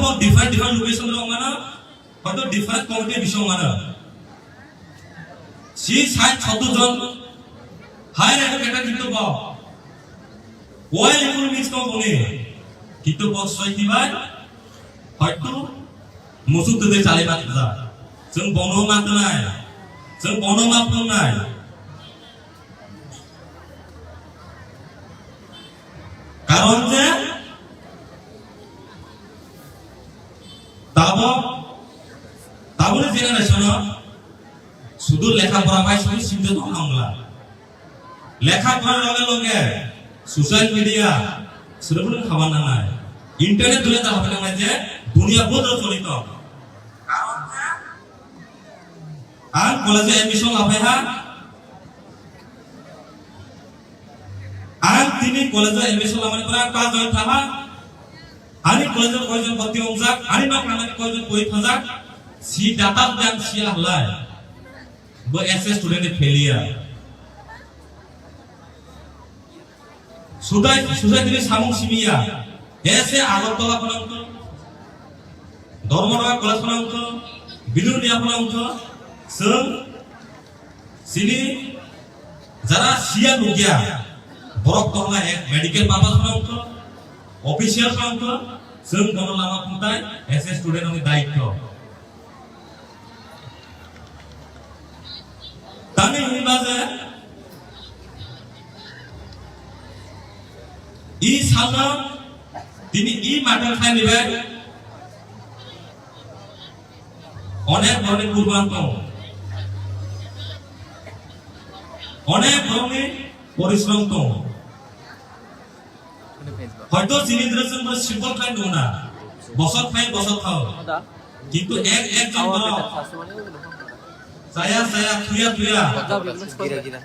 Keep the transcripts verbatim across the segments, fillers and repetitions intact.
Different different location rok mano, hoito different committee bising mano. Si sait sotto jon higher educated kintu bo well economics tong boni, kintu bo society bai hoito musuk twi chalai ma thajak. Chwng bono ma twnai, chwng bono ma phungnai. Karon je tabo, taboni generation o sudu lekha pora bai sudu sinde tong hamla. Lekha pora loge loge social media srwbwrwng khabar nangnai. Internet dole ta habai nangnai je dunia bodol choli tong. Karon je ang college o admission laphai ha. Ang tini college o admission lamani pore ang class join kha ha. Ani college o koijon bhorti wngjak, ani nok nangani koijon pori thajak, si data jang si ahlai. Bo S A student ni failure. Sudai, society ni samung simiya. S A Agartala phano wngkha, Dharmanagar college phano wngkha, Bilonia phano wngkha, chwng chini jara siya nukya, borok tongna ek medical purpose phano wngkha, official phano wngkha, chwng bono lama phungtai, S A student ni daityo. Tamni hwnba je i salno tini i matter khaini bai onek borokni kurban tongo, onek borokni porishrom tongo. Hoito chini dress wngkha simple khlai nungna. Bosor phai bosor thao. Kintu ek ek jon borok chaya chaya thuya thuya. Gira, gira.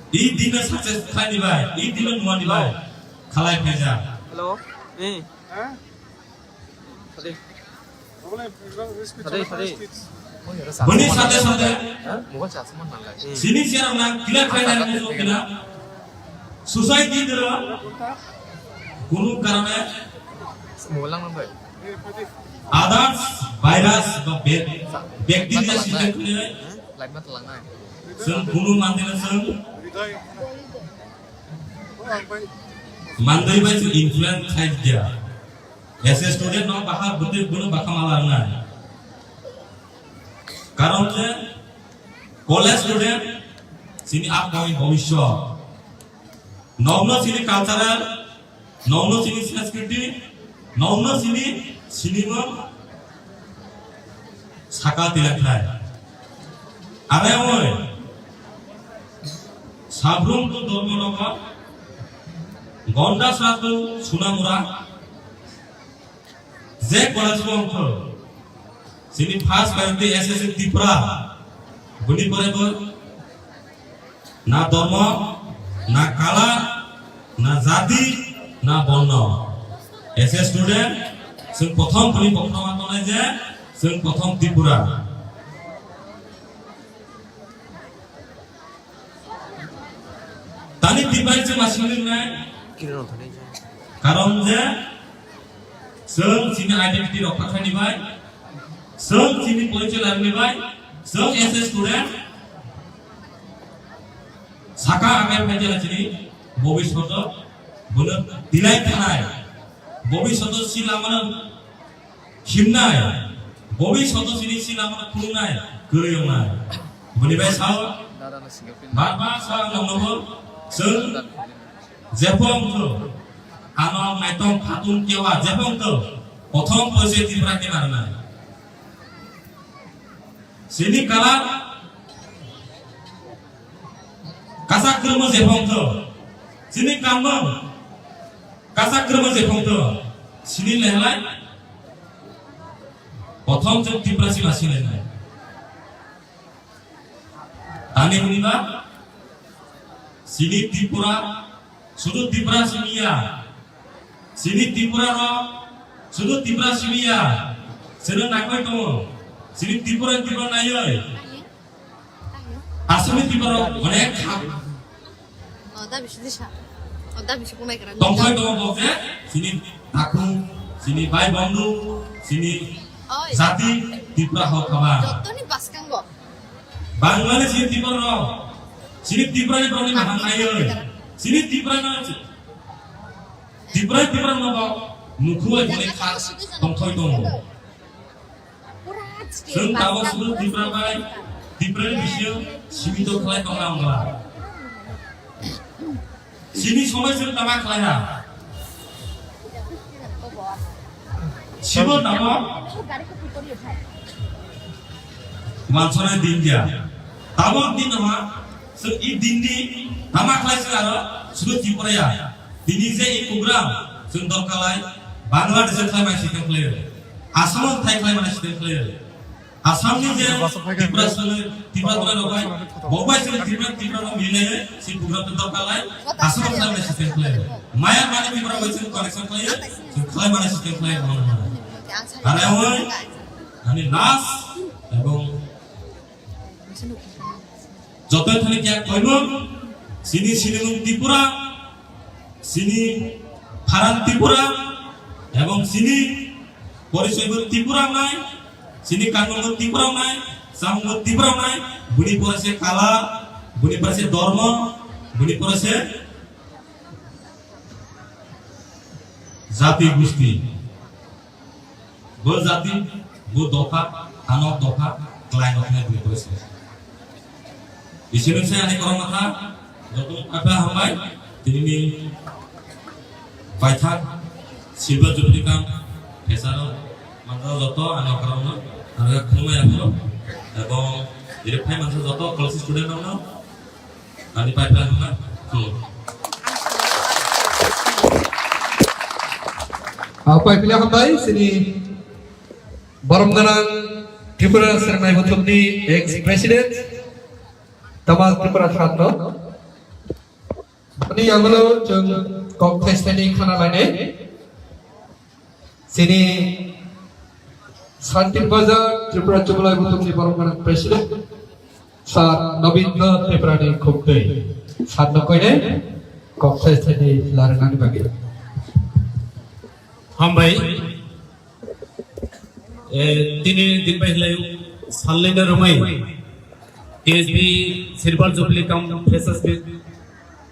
I dino success khlai ni bai, i dino nua ni bai. Khalai phaija. Hello. Eh. Hadi. Hadi, hadi. Boni sate sate, sini siya na kila kila na musuh kila. Society dera kunu karane others virus ba bacteria system kene. Seng kunu mandina seng mandai bai seng influence khai dia. As a student no bahar bute bunu bakha mala nai. Karon je college student sini upcoming bhobishyot. Nokno sini cultural, nokno sini sanskriti, nokno sini sinimo saka tilak thai. Are oi sabrum to dormo nokha gonda satu sunamura. Je college bo wngkha, chini first priority S S C Tripura, bini pore bo na dormo, na kala, na jati, na borno. As a student, chwng prothom bini bokhorok ma tongnai je, chwng prothom Tripura. Tani tibai chwng aswk wngnai? Karon je chwng chini identity rok khaini bai, chwng chini porichoy lani bai, chwng as a student saka akai phaijala chini bobishoto bono tilai thanai, bobishoto si lamano himnai, bobishoto sini si lamano phunuknai, kwrwi wngnai. Boni bai sao, bar bar sao ang nokno bo, chwng jephong kho, ano naitong khatun kewa jephong kho, prothom porichoy Tripura ni narwknai. Sini kala kasak kwrwngma jephong kho, sini kamma kasak kwrwngma jephong kho, sini lehlai. Prothom chwng Tiprasi ma silainai. Tani hwnba sini Tripura, sudu Tripura simiya. Sini Tripura ro, sudu Tripura simiya. Sini nakoi tongo. Sini Tripura Tripura nayoi. Asami Tripura onek kha. O, da bisi disa. O, da bisi kunai kara. Tongthai tongo bokhe, sini takhuk, Chini bai bondhu, chini jati Tripura hok kama. Jottoni bwskango. Bangmani chini Tripura rok, chini Tripura ni borok ni mahang naiwi, chini Tripura no, Tripura, Tripura no bo mukhu bai boni kha tongthoi tongo. Chwng tabuk sudu Tripura bai, Tripura ni bising sibito khlai tongna wngla. Sini somai chwng tama khlai ha. Sibo tamo. Mansonai din dia. Tamo din ha. Chwng i din ni tama khlai chwng aro sudu Tripura ya. Tini je i program chwng dorkar lai Bangladesh khlai mai sitem khlai. Assam thai khlai mai sitem khlai. Assam ni je Tripura sale, Tripura tole rok bai, bo bai sale Tripura, Tripura no mile, si program to dorkar lai, Assam sale system khlai. Maya mani Tripura bai sale connection khlai, si khlai mani system khlai. Are oi, ani last, ebong joto thani kya koibo, sini sini mung Tripura, sini pharan Tripura, ebong sini porichoi bo Tripura nai, sini kanmung bo Tripura nai, samung bo Tripura nai, buni pore se kala, buni pore se dormo, buni pore se jati gusti. Bo jati, bo dopha, ano dopha, klai no khnai bini pore se. Isini se ani korong kha, joto apa hambai, tini ni paithak, silver jubilee kam, phesaro, manjaro joto ani korong no, ani khumai aphuru, ebong, ire phai manjaro joto, college student no, Ani pipeline hwnna? Hmm. Ah, pipeline hambai, sini borom gwnang Tripura Sernai Buthumni ex president, Tamal Tripura Khanno. Ani yagulo chwng kok thai thai ni khana lainai. Chini Santir Bazar Tripura Chublai Buthumni borom gwnang president, Sir Nabindra Tripurani khumtwi. Sir no koinai kok thai thai ni larnani bagwi. Hambai. Eh, tini din bai hlai salnina romai T S B Silver Jubilee cum Freshers Meet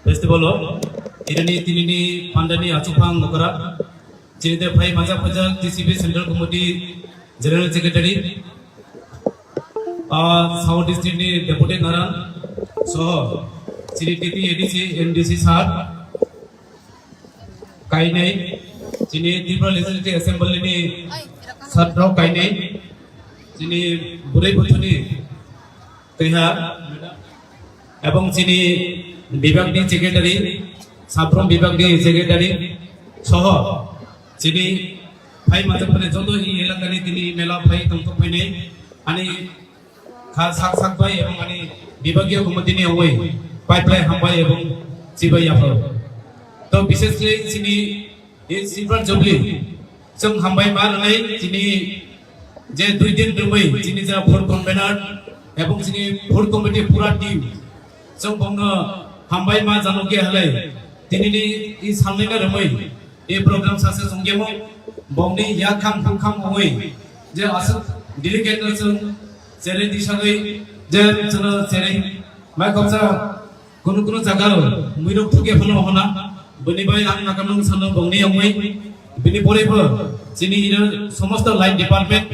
Festival o irini tinini pandani achukphang nokra. Chini de phai majak phajak T C B Central Committee General Secretary, ah, South District ni Deputy Naran, soho, chini T T A D C, M D C sir, kainai, chini Tripura Legislative Assembly ni sir rok kainai, chini Burai Buthuni Twiha, ebong chini bibak ni secretary, sabrom bibak ni secretary, soho, chini phai majak phai joto i elaka ni tini mela phai tongthok phainai, ani kha sak sak bai ebong ani bibak ya committee ni ongoi pipeline hambai ebong chibai yapharo. To bishesh khe chini Ei Silver Jubilee, chwng hambai ma rwnai chini je dui din rwmwi chini je food convener ebong chini food committee pura team, chwng bongno hambai ma janokya halai tinini i salnina rwmwi i program success wngyamo bongni yakham hukham ongwi je aswk delegate no chwng cherwi tisagwi je chwngno cherwi mai khoksa Kunu kunu jaga o muirok thukya phano hona, bini bai ang nakarmung sano bongni yongwi, bini pore bo chini ino somosto line department,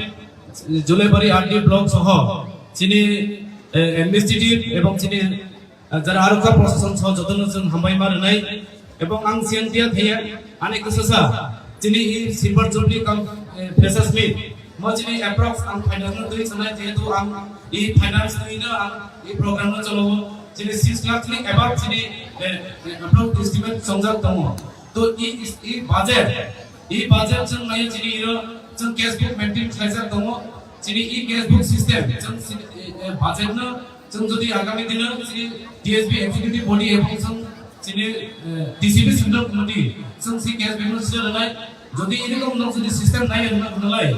Julaibari R D block soho chini, eh, administrative ebong chini, eh, jara arokha proshashon soho jotono chwng hambai ma rwnai. Ebong ang siang dia thaya, ani kwsasa, chini i Silver Jubilee kam, eh, Freshers Meet, mo chini approx ang finance no twi sanai, jehetu ang i finance twi no ang i program no cholo, chini six lakh ni above chini, eh, eh, approx estimate songjak tongo. To i, i budget, i budget chwng nayo chini iro chwng cash book maintain khlaijak tongo, chini i cash book system, chwng chini, eh, eh, budget no Chwng jodi agami dino chini T S B executive body ebong chwng chini, eh, T C B central committee chwng si case bimno sida rwnai, jodi erokom no jodi system nai rwna rwnalai,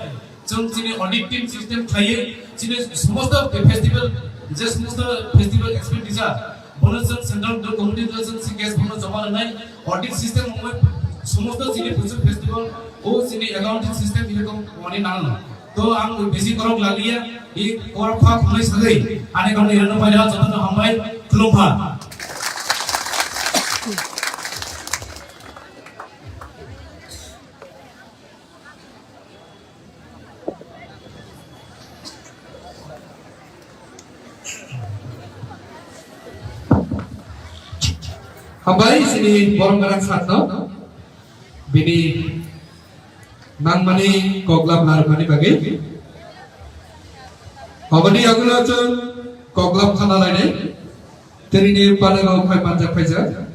chwng chini audit team system khlaiwi chini somosto festival, je somosto festival expenditure bono chwng central committee no chwng si case bono joma rwnai, audit system wngwi somosto chini busu festival O chini accounting system erokom wngmani nang. To ang besi korok laliya, i korok pha khumnai sagwi, ani kami rano paina jotono hambai, khulumkha. Hambai chini borom gwnang satno bini nangmani koklap narwkmani bagwi. Oboni yagulo chwng koklap khana lainai. Tini ni panel o phai manjak phaijak.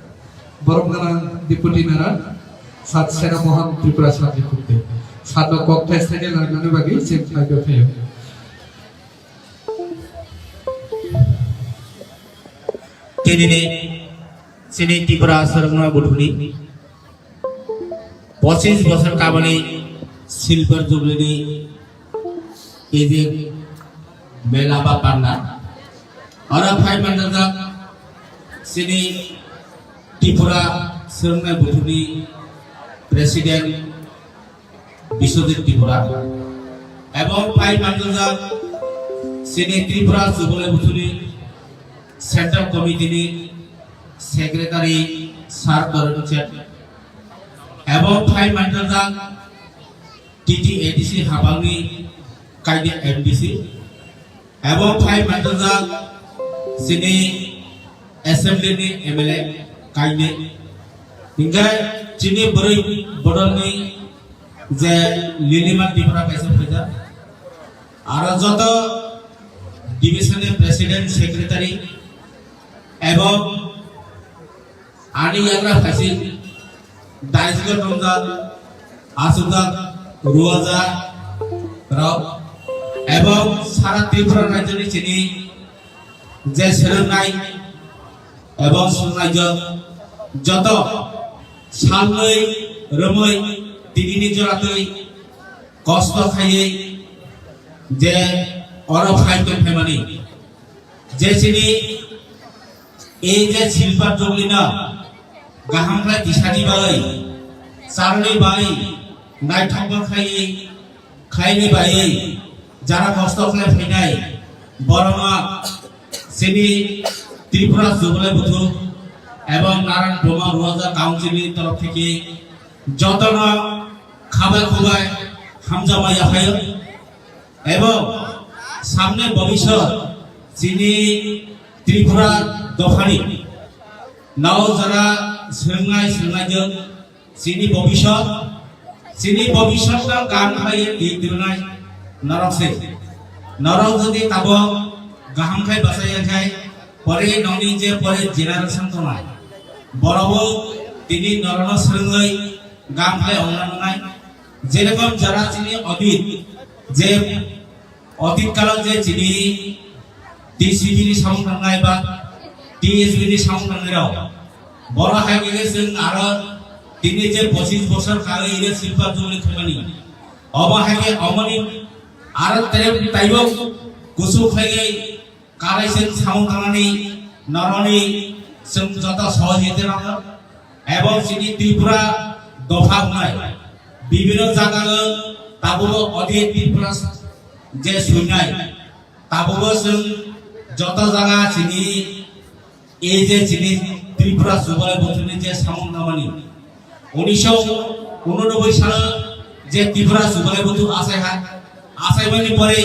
Borom gwnang Deputy Mayor, Sat Sena Mohan Tripura Sat ni khukti. Sat no kok thai sthai ni narwkmani bagwi chwng phai phaio. Tini ni chini Tripura Swrwngma Buthuni pochis bosor kabani Silver Jubilee ni ejek mela ba panda. Oro phai manjak chini Tripura Swrwngma Buthuni President Biswajit Tripura, ebong phai manjak chini Tripura Jubilee Buthuni Central Committee ni Secretary Sir Doreen Chand, ebong phai manjak T T A D C habangni kaide M D C, ebong phai manjak chini assembly ni M L A kaide, hinkhe chini bwrwi bodolni je Lilima Tripura kaisa phaijak, aro joto division ni president, secretary, ebong ani yagra phaising daisgo tongjak, aswkjak, ruwajak rok, ebong sara Tripura rajyoni chini je swrwngnai ebong swrwngnaijak joto salnwi rwmwi tinini joratwi kosto khaiwi je oro phai tongphaimani. Je chini ei je Silver Jubilee no kaham khlai tisani bagwi, charwni bagwi, naithokma khlaiwi, khlaini bagwi jara kosto khlai phainai, borokno chini Tripura Jubilee Buthu ebong Naran Boma Ruwaja Council ni torof theke jotono khabai khubai hamjakma yaphaio. Ebong samne bobisot chini Tripura dophani nao jara swrwngnai swrwngnaijwk chini bobisot, chini bobisot no kaham khlaiwi twi twrwngnai norok se. Norok jodi tabok kaham khai bachai ya khai, pore nokni je pore generation tongnai, borokbo tini norokno swrwngwi kaham khai ongna nangnai. Jerokom jara chini odit je Otit kalo je chini T C B ni samung tangnai ba T S B ni samung tangnai rok, boro hai khe chwng aro tini je pochis bosor kagwi ino silver jubilee khaimani, obo hai khe omoni aro tere taibo kusu khlaiwi karai chwng samung tangnani noroni chwng joto sohojogita rokno. Ebong chini Tripura dopha wngnai bibino jaga o tabukbo odit Tripura je swinai, tabukbo chwng joto jaga chini ei je chini Tripura Jubilee Buthu ni je samung tangmani, unisho unonoboi salo je Tripura Jubilee Buthu achai ha, achaimani pore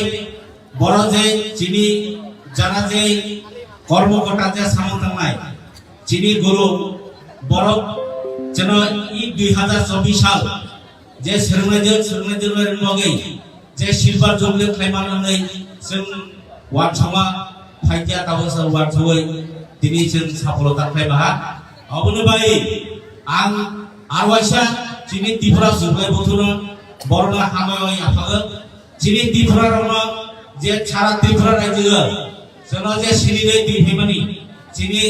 boro je chini jara je kormo kota je samung tangnai, chini guru borok jeno i dui hazar chobbish sal je swrwngnaijwk, swrwngnaijwk ni bagwi je silver jubilee khlaima nangnai chwng uansukma phaikya, tabuk sa uansugwi tini chwng sapolota khlaimaha. Oboni bai ang arwaisa chini Tripura Jubilee Buthuno borokno hambai bai yaphago. Chini Tripura rokno je sara Tripura rajyo o chwngno je sinirwi twi phaimani, chini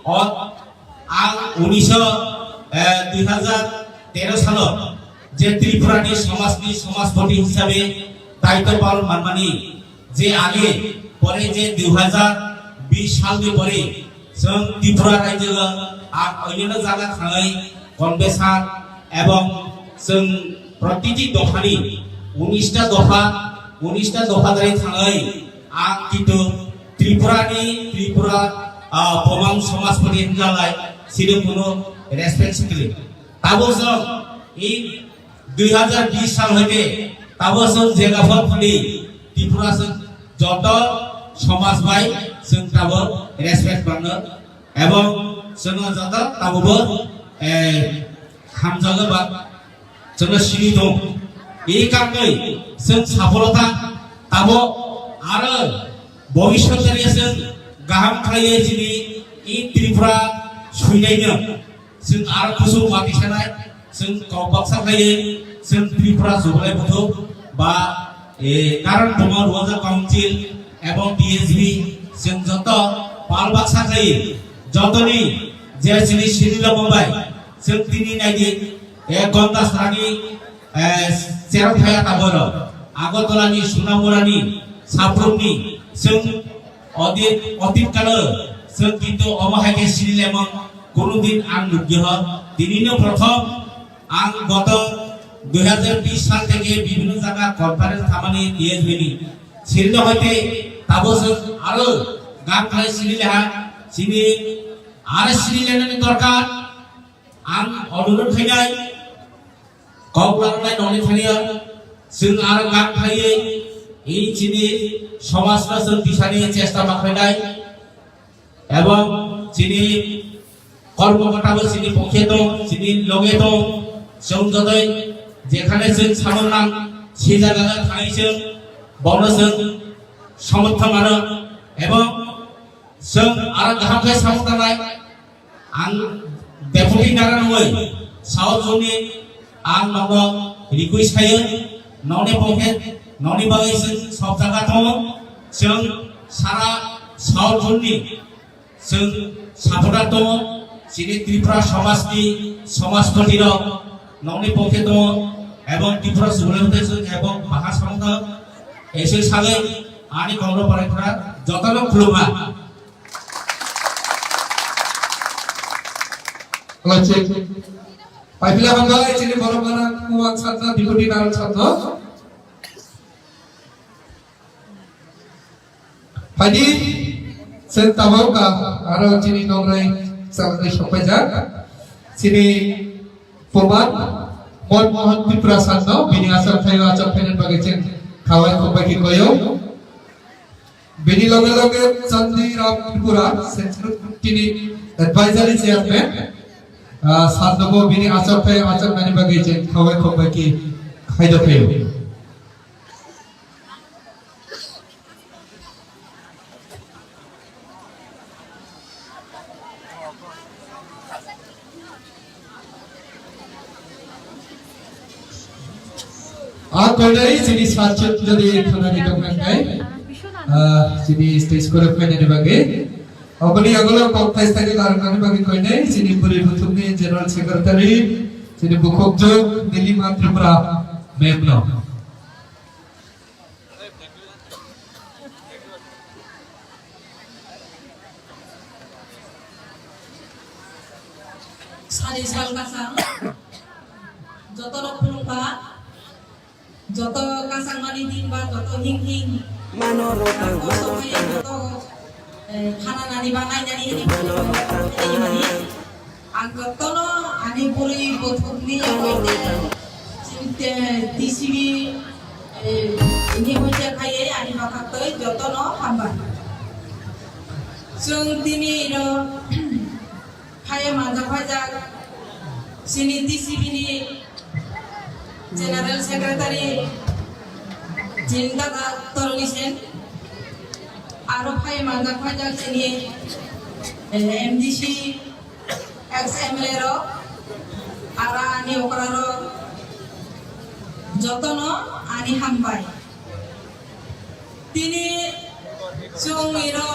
o ang unisho, eh, dui hazar tero salo je Tripura ni somaj ni somajpoti hisabe daityo palon manmani, je age pore je dui hazar bish salni pore chwng Tripura rajyo o ang oinno jaga thangwi convention ebong chwng Protiti dophani unista dopha, unista dopha dai thangai ang kintu Tripura ni, Tripura, ah, Bomang Somaj Party hinjalai sini kuno respect sikli. Tabo song in dui hazar bis sal hoite tabo song jega phot phuli Tripura song joto somaj bai song tabo respect bangno. Ebong chwngno joto tabukbo, eh, hamjago ba chwngno sini tong. E kangwi chwng saphoro ta tabo aro bobiswt tariya chwng kaham khlaiwi chini e Tripura swinaino chwng aro kusuk wati sanai. Chwng kok baksa khlaiwi chwng Tripura Jubilai Buthuk ba, eh, Karan Buma Ruwaja Council ebong T S B chwng joto pal baksa khlaiwi jotoni je chini sini lomo bai chwng tini naidi, eh, Gonda Sarani, eh, Cherok Phaya Taboro, Agartala ni Sunamura ni Saprumni chwng Odit, otit kalo chwng kintu omo hai khe sini lemon kunu din ang nukya ho. Tini no prothom ang goto dui hazar bish sal theke bibhinno jaga conference thamani D S B ni sirno hoite tabo chwng aro gam khlai sini leha sini aro sini lenani dorkar ang onurod khainai. Kok larnai nongni thani o, chwng aro kang phaiwi, i chini somajno chwng tisani chesta ma khlainai, ebong chini kormokota bo chini pokhe tong, chini loge tong, chwng jotoi jekhane chwng samung nang, si jaga thangwi chwng bono chwng somorthon mano, ebong chwng aro kaham khe samung tangnai. Ang Deputy Naran wngwi South Zone ni ang nono request khaio, noni pocket, noni bagwi chwng sob jaga tongo, chwng sara South Zone ni chwng supporter tongo, chini Tripura somaj ni somajpati rok noni pocket tongo, ebong Tripura Jubilai Foundation ebong bahar samung tang, ese sagwi ani kongro parai khara jotono khulumha. Hello, check. Paipila hambai, chini borok gana kuwang satna, deputy narok satno. Phaidi, sen tabok ka, aro chini nongrai salai sokpaijak. Chini Pomat, Mon Mohan Tripura satno, bini asal thayo achak phainan bagwi chen khawai khokbai ki koyo. Bini loge loge Chandi Ram Tripura, Central Committee ni Advisory Chairman, ah, sadnobo bini achak phai achak nani bagwi je khawai khokbai ki khaido phaio. A koinai chini sachuk jodi khana di tong nang kai, ah, chini stage kore phaina ni bagwi. Aboni agulo kok thai stage larwkna ni bagwi koinai chini bwrwi buthumni General Secretary, chini bukhukjwk Nilima Tripura ma'am no. Sari sal kasang, joto rok khulumkha, joto kasang mani din ba joto hing hing, mano rotang, joto mano hai, rotang, joto, eh, khana nani ba nai nani hini mano rotang, mani. Ang jotono ani bwrwi buthukni yago chini T C B, eh, ni hoite khaiye ani bakhaktwi jotono hambai. Chwng tini iro phaiye manjak phaijak chini T C B ni General Secretary Jindada Toroni Sen, aro phai manjak phaijak chini, eh, M D C, ex M L A rok, aro ani okra rok, jotono ani hambai. Tini chwng iro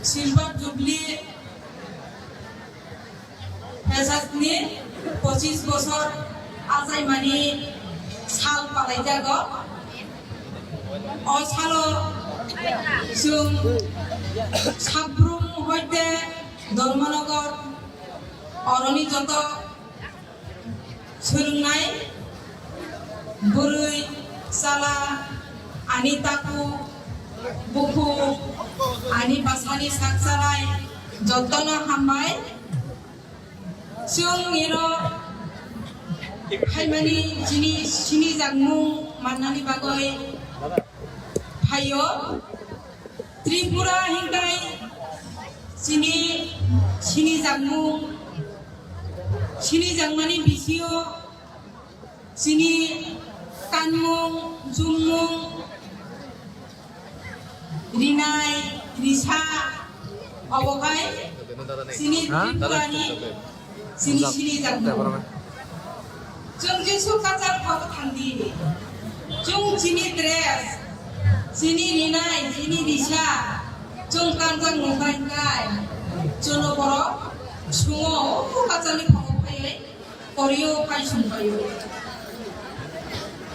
Silver Jubilee Phesakni pochis bosor achaimani sal palaijago. O salo chwng Sabrum hoite Dharmanagar oroni joto Swrwngnai bwrwi, chala, ani takhuk, bukhuk, ani bwsani sak chalai jotono hambai. Chwng ino phaimani chini sinijakmung mannani bagwi phaio. Tripura hinkai chini sinijakmung, sinijakmani bisingo chini kanmung, chumung, rinai, risa, obo hai chini Tripurani chini sinijakmung. Chwng Jisu kachar kok thangdi. Chwng chini dress, chini rinai, chini risa, chwng kanjak nungkha hinkai. Chwngno borok sungo, o kacharni kok phaiwi korio phai sungphaio.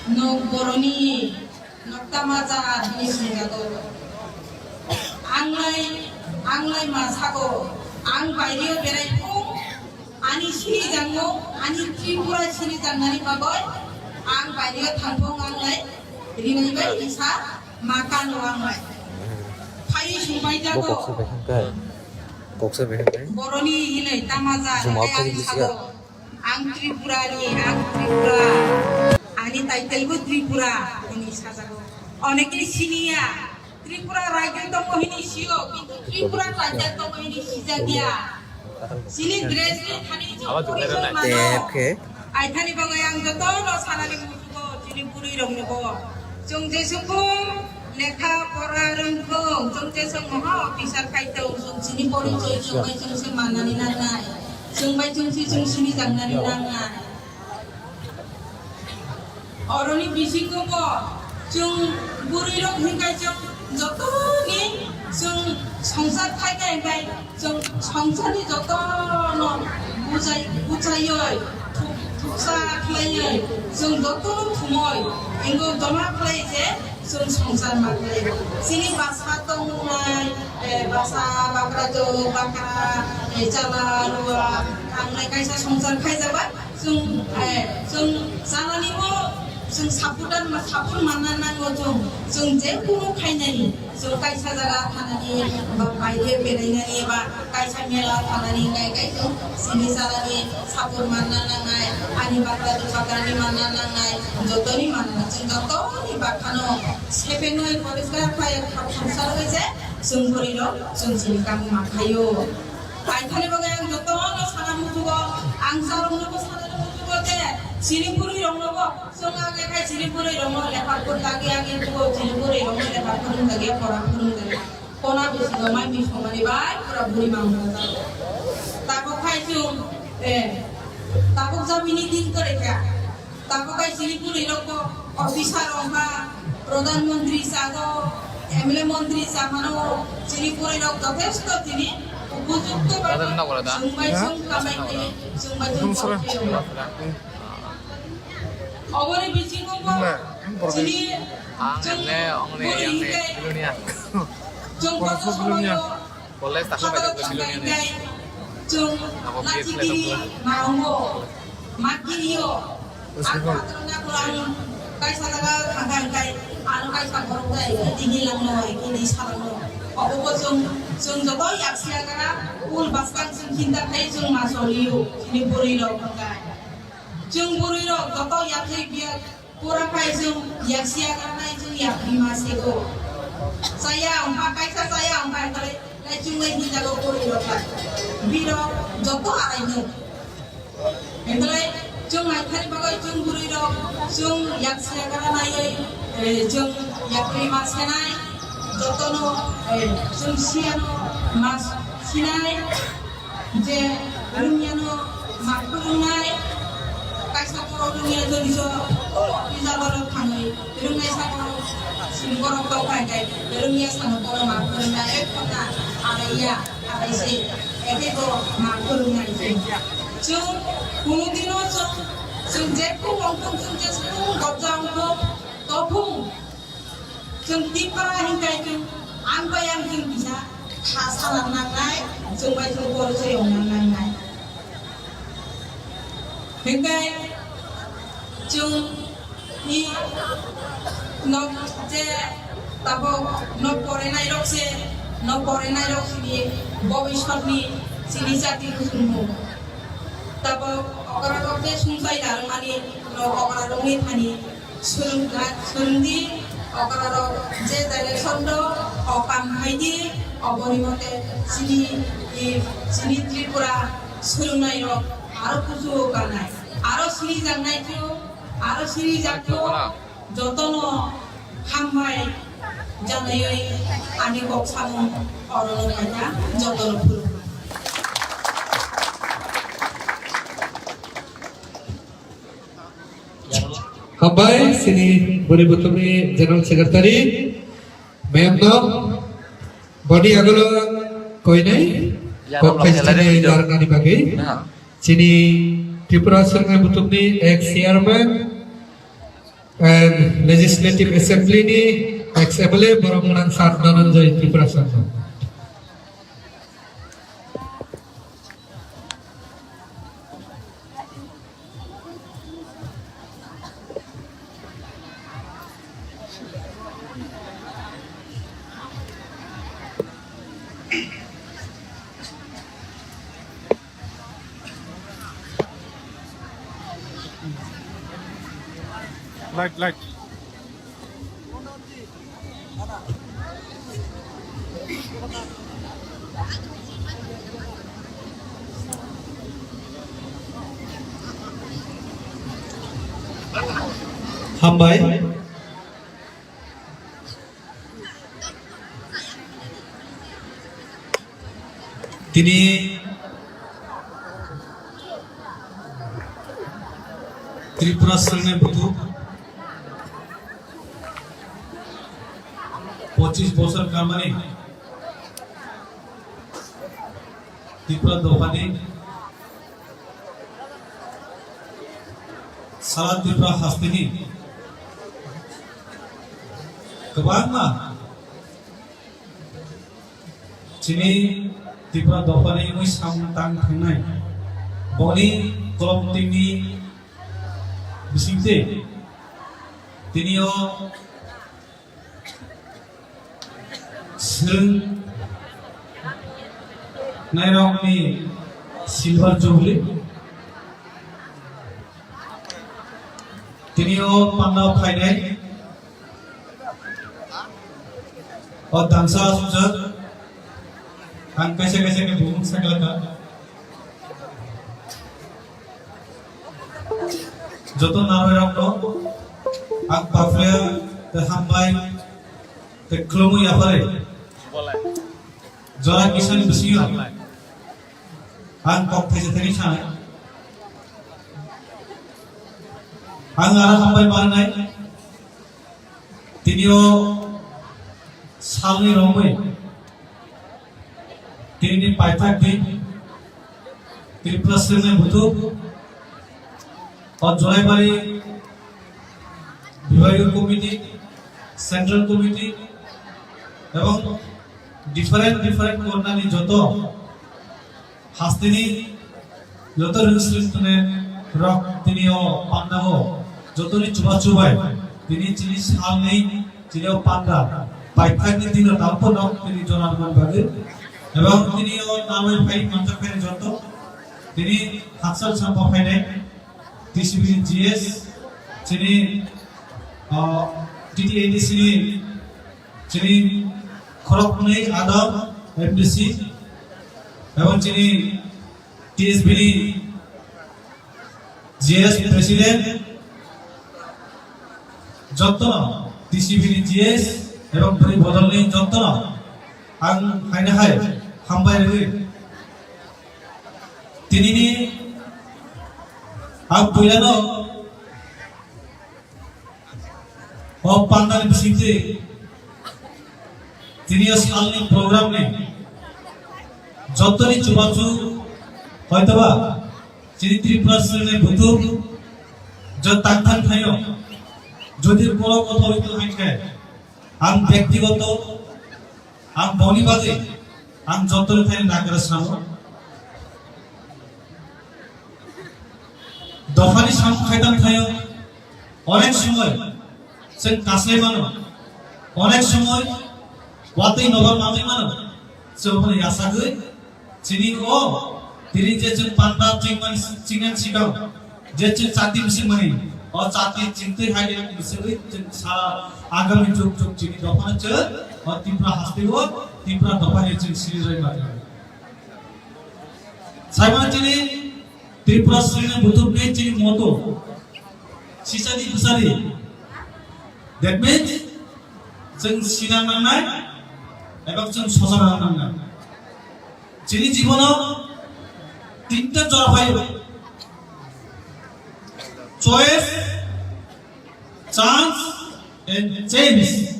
Nok boroni Nokta ma cha hini singjago. Anglai, anglai ma sago. Ang baireo berai phung, ani sini jangmo, ani Tripura sini jangnani bagoi, ang baireo thangphung anglai, rinai bai isa ma kano anglai. Phai sungbai jago. Koksa behang kai. Koksa behang kai. Boroni hinai tama cha, Juma ang sago. Ang Tripurani, ang Tripura. Ani title bo Tripura hwnwi sajago. Onekni siniya, Tripura rajyo tongo hwnwi sio, kintu Tripura rajyo tongo hwnwi sijakya. Chini dress ni thani chini porichoi mano. Aithani bagwi ang jotono sanani musugo, chini bwrwi rokno bo. Chwng jesukung lekha pora rwngthung, chwng jesung moha officer khaithung, chwng chini porichoi chwng bai chwng se manani nangnai. Chwng bai chwng si chwng sini jangnani nangnai. Oroni bisingo bo chwng bwrwi rok hinkai chwng jotoni chwng songsar khai khai hinkai chwng songsarni jotono bujai, bujaioi, thuk-, thuksa khlaioi, chwng jotono thumoi, ingo joma khlai je Chwng songsar ma khlai. Chini basa tongnai, eh, basa, bakrajwk, bakra, eh, chala, rua, tangnai kaisa songsar khaijabai. Chwng, eh, chwng chalani bo chwng support ma, support manna nango chwng. Chwng je kunu khainani, chwng kaisa jaga thanani, ba baire berainani, ba Kaisa mela thanani hinkai kaitu sini salani sapur manna nangnai, ani bakra tu bakrani manna nangnai, jotoni manna, chwng jotoni bakhano sepenoi poriskar khai khap khapsa rwgwi se chwng bwrwi rok chwng sini kamo ma khaio. Aithani bagwi ang jotono sana muchugo, ang salongno bo sana muchugo je sini bwrwi rokno bo chwng age khai sini bwrwi rokno lekha phur dagi age tugo, sini bwrwi rokno lekha phurung dagi, pora phurung dagi. Kona bisingo mai bisingmani bai pura buri mangmani jago. Tabuk khai chwng, eh, tabuk jabini din kwrwi kha. Tabuk khai chini bwrwi rok bo officer wngkha, pradhan mantri chago, M L A mantri chamano, chini bwrwi rok jothesto chini upojukto bai chwng bai chwng kamai khe, chwng bai chwng Oboni bisingo bo chini chwng bwrwi hwnkhe chwng koto somoyo phataro hwnkhe chwng lachigiri maungo, magiriyo. Ang phataro na kwrwng kaisa jaga thangkha hwnkhe ano kaisa borok dai kini langno, kini salangno. Obo bo chwng, chwng joto yaksiya gara ul bwskang chwng chinta khai chwng ma soliyo chini bwrwi rok hwnkhe. Chwng bwrwi rok joto yathai biya pura khai chwng yaksiya garnai chwng yapri ma sego. Chaya wngkha kaisa chaya wngkha tole lai chwng lai hinjago bwrwi rok lai. Birok joto arai no. Entlai chwng lai thani bagwi chwng bwrwi rok chwng yaksiya garnai, eh, chwng yapri ma senai jotono, eh, chwng siyano ma sinai. Je rwngyano ma phwrwngnai, kaisa borok rwngya jodi so office adalot thangwi rwngnai sa borok sini borok tong phai khe rwngya sano bono ma phwrwngnai, ek khorna araiya, araise, eke bo ma phwrwngnai se. Chwng kunu dino chwng, chwng jephru wngthung, chwng jephru gobja wngthung, tophung. Chwng Tipra hinkai chwng ang bai ang chwng kisa kha sana nangnai, chwng bai chwng porichoi ongna nangnai. Hinkai Chwng ni nok je tabok nok porinai rok se, nok porinai rok sini bobiswt ni sini jati kuchung mu. Tabok okra rok je sungsai da rwmani nok okra rok ni thani swrwng, swrwng di okra rok je direction do o kam khai di oboni mote sini, sini Tripura swrwngnai rok aro kuchu o kanai aro sini jangnai khe. Aro siri jakto jotono hambai janaiwi ani kok samung orono kaita jotono phuru. Hambai sini bwrwi buthumni General Secretary ma'am no boni agulo koinai kok khaisani larnani bagwi. Chini Tripura Swrwngnai Buthumni ex chairman and Legislative Assembly ni ex M L A borok mwnang Sir Dhananjay Tripura Sir no. Light, light. Hambai. Tini Tripura Swrwngnai Buthum pochis bosor kamani Tripura dophani sara Tripura hasteni kwbangma chini Tripura dophani mui samung tang thangnai boni kolom tini bisingte tini o Swrwng nairokni Silver Jubilee. Tini o panda phainai o dansa sujak ang kaisa kaisa ni bumung saklaka. Joto narwai rok no ang paphre te hambai te khulumui yaphare. Jora kisani bisingo ang kok thaisa thani sanai. Ang aro hambai manai. Tini o salni romwi tini ni paithak di Tripura Swrwngnai Buthum o Jolaibari Bibhagiyo Committee, Central Committee ebong different different kornani joto hasteni joto rwngsrwng tune rok tini o pandao jotoni chubachu bai tini chini salni chini o panda paithakni dino tabukno tini jora rwmani bagwi ebong tini o nalai phai manjak phai joto tini hakchal champa phainai T C B ni G S chini o T T A D C ni Chini khoroknwi adong M D C, ebong chini T S B ni G S president, jotono T C B ni G S ebong bwrwi bodolni jotono ang haino hai hambai rwgwi. Tinini ang puilano o pandani bisingtwi tini o salni program ni jotoni chubachu hoitoba chini Tripura Swrwngnai Buthum jo tangthang thaio jodi borok kotha hoito hai khe ang bektigoto ang boni bagwi ang jotoni thani nagra sano. Dophani samung khaitang thaio, Onek somoi chwng kaslai mano, onek somoi watwi nobar manwi mano, chwng bono yachagwi chini o tini je chwng panda chwngmani chwngnan sikang je chwng chati bisingmani o chati chwngtwi hai bisingwi chwng sa agami jug jug chini dophano chwng o Tripura hasteo Tripura dophani chwng siri rwi mano. Saimano chini Tripura Srinath Buthupni chini motto, sisadi bwsadi. That means, chwng sina nangnai, ebak chwng sosa nangnai. Chini jibono tinta jora phaio. Choice, chance, and change.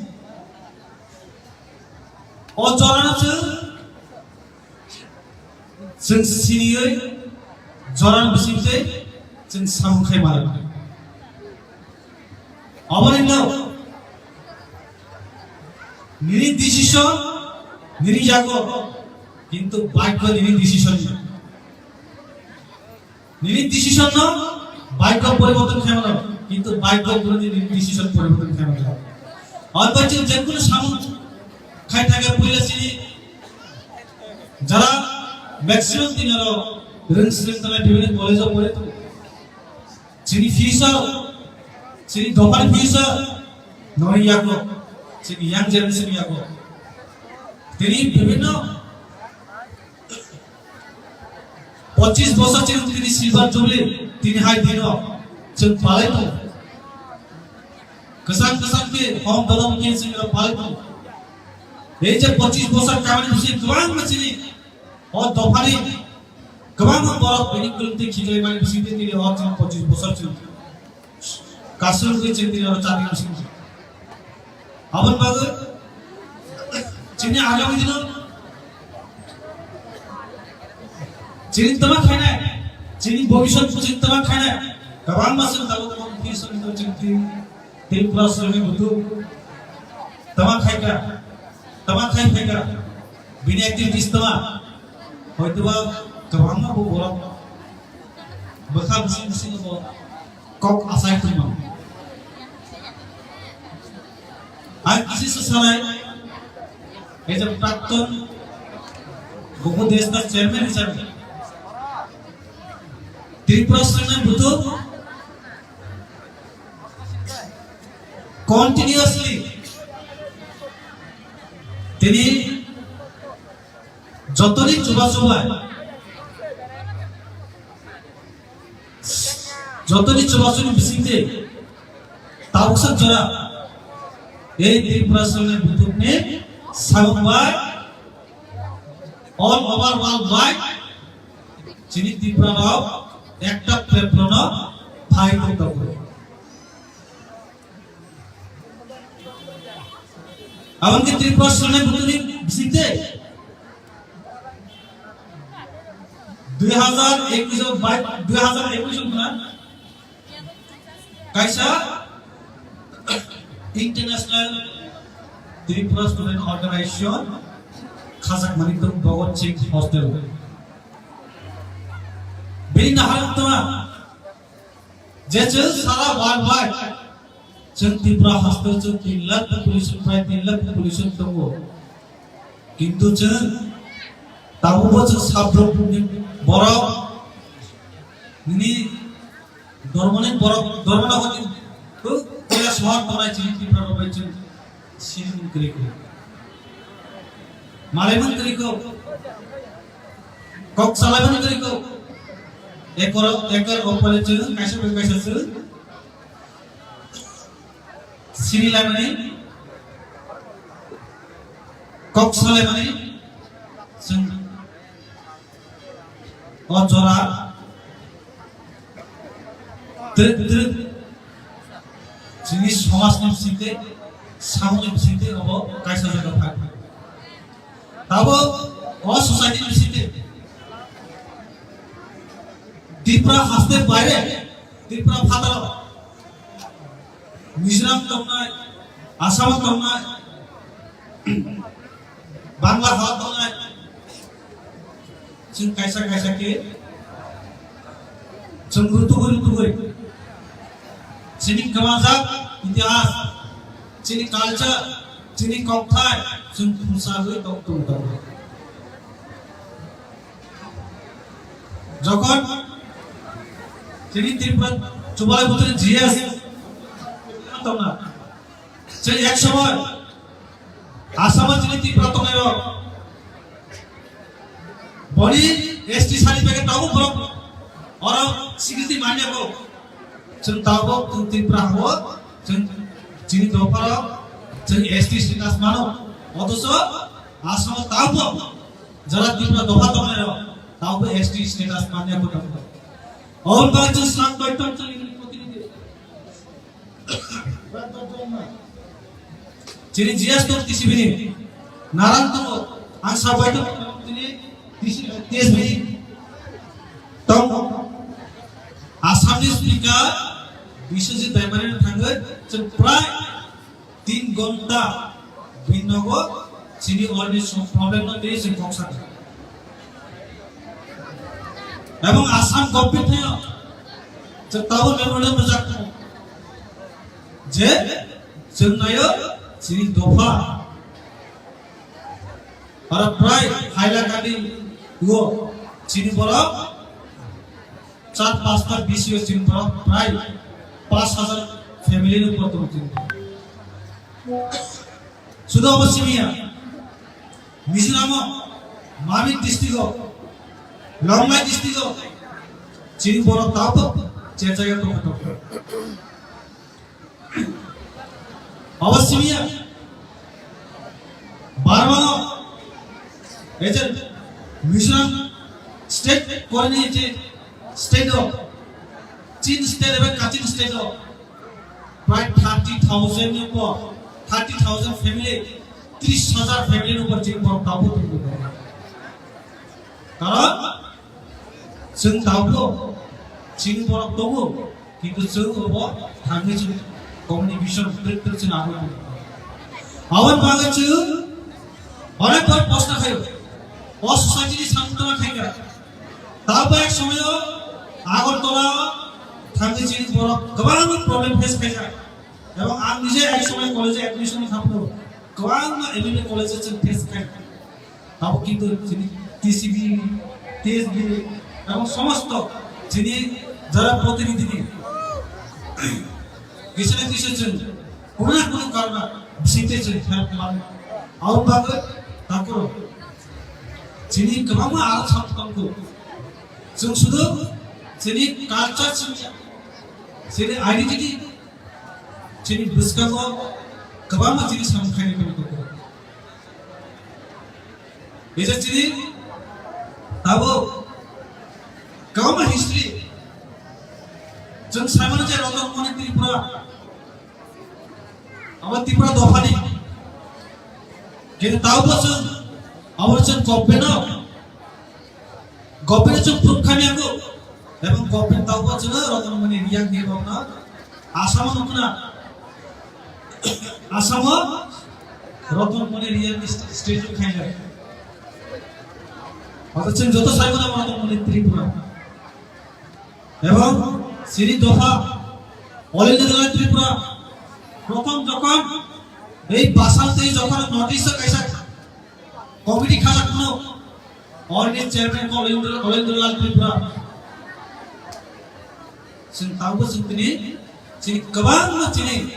O jorano chwng, chwng siniwi jorani bisingtwi chwng samung khai mano. Aboni no nini decision nini yago, kintu bhagyo nini decision no. Nini decision no bhagyo poriborton khai mano, kintu bhagyo kono din nini decision poriborton khai mano. Oiba chwng jekunu samung khai thangkhe puila chini jara maximum din aro rwng swrwng tanai bibhinno college o pore tongo. Chini future, chini dophani future noni yago, chini young generation yago. Tini bibhinno Pochis bosor chini tini silver jubilee, tini hai dino chwng palai tongo. Kwchang kwchang khe hom dolong khe chwng ro palai tongo. Ei je pochis bosor kamani bisi kwbangma chini o dophani kwbangma borok bini kwlwng twi khiklai mani bisi tini o chwng pochis bosor chwng Kasur ke chini aro chati kasur. Abon bagwi chini agami dino chini tama khainai, chini bhobishyot chini tama khainai. Kabang masuk tabu tama khainai, chini Tripura sreni butu tama khaika, tama khai phaika, bini activities tama, hoytoba kabangma bo borok bwkha bising bising bo kok asai tongma. Ang kisi se sanai, ei je prakton Goku Deshta chairman hisabe Tripura sreni butu continuously tini jotoni chuba chuba, jotoni chuba chubi bisingtwi tabuksa jora ei Tripura sreni buthukni samung bai all over world wide chini Tripura rok ekta platform no phai tongthok. Aboni Tripura sreni buthukni bisingtwi dui hazar ekush o bai, dui hazar ekush o na kaisa International Tripura Student Organization khajak manik tong Bhagat Singh Hostel. Bini naharang tongma je chwng sara world wide chwng Tripura haste chwng tin lakh population, prai tin lakh population tongo. Kintu chwng tabukbo chwng sabrok ni borok ni dormoni borok, dormona hodi ko koila sohor tongnai chini Tripura rok bai chwng sinimung kwrwi ko. Malaiman kwrwi ko. Kok salaiman kwrwi ko. Ekor, ekor opore chwng kaisa bai kaisa chwng sini laimani, kok salaimani, chwng o jora twrwk twrwk chini somajni bisingtwi, samungni bisingtwi obo kaisa jaga phai. Tabo o society ni bisingtwi Tripura haste baire, Tripura phataro Mizoram tongnai, Assam tongnai, Bangla ha tongnai, chwng kaisa kaisa khe chwng rutugwi rutugwi Chini kwmajak itihas, chini culture, chini kokthai, chwng khumsagwi tong tong tongo. Jokhon chini Tripura chubalai butri G S tongna, chini ek somoy Assam o chini Tripura tongnai rok. Boni S T sani packet tabuk borok oro security manya ko. Chwng tabuk chwng Tripura hao chwng chini dopha rok chwng S T status mano. Othocho Assam o tabuk jara Tripura dopha tongnai rok tabuk S T status manya ko tabuk. Oboni bagwi chwng sak bai tong chwng ini protinidhi. Chini G S tong T C B ni. Naran tongo. Ang sabai tong chini T C B, T S B ni. Tong. Assamni speaker Biswajit Daimarino thangwi chwng prai tin ghonta bini nogo chini already problem no tei chwng kok sakha. Ebong Assam government thaio chwng tabuk memorandum rijak tongo je chwng naio chini dopha aro prai Hailakandi o chini borok char pasta B C o chini borok prai paanch hajar family ni upor tongo chini. Sudo obo simiya Mizoram o Mamit district o Longlai district o chini borok tabuk chejaya tongkha tongkha. Obo simiya Barma no agent Mizoram state korni je state o Chin state eba Kachin state o prai thirty thousand ni upor, thirty thousand family, tris hajar family ni upor chini borok tabuk tongwi tongo. Karon chwng tabuk chini borok tongo, kintu chwng obo thangwi chwng communication twk twk chwng agwi tongo. Aboni bagwi chwng onek bar proshno khaio, o society ni samung tangma khaikha. Tabuk ek somoyo Agartala thangwi chini borok kwbangma problem face khaijak. Ebong ang nije ek somoy college-o admission thangphuru kwbangma M B B college-o chwng face khaijak. Tabuk kintu chini T C B, T S B ebong somosto chini jara protinidhi ni kisa na kisa chwng kuno na kuno karona bisingtwi chwng help man. Aboni bagwi takoro chini kwbangma aro sak tongkhu. Chwng sudu chini culture chini, chini identity, chini bwskango kwbangma chini samung khainai tongkhu. Bisa chini tabuk kwbangma history. Chwng saimano je Ratan Mani Tripura, abo Tripura dophani. Kintu tabuk chwng abo chwng government-no, government-no chwng proof khaimya kho. Ebong government tabuk chwng Ratan Mani Reang ni rokno Assam-o nukna. Assam-o Ratan Mani Reang ni st-, statue khaijak. Oto chwng joto sai mano Ratan Mani Tripura. Ebong chini dopha All India Tripura prothom jokhon ei basal tei jokhon notice kaisa committee khajak phano, All India chairman All India, All India Lal Tripura. Chwng tabuk chwng tini chini kwbangma chini,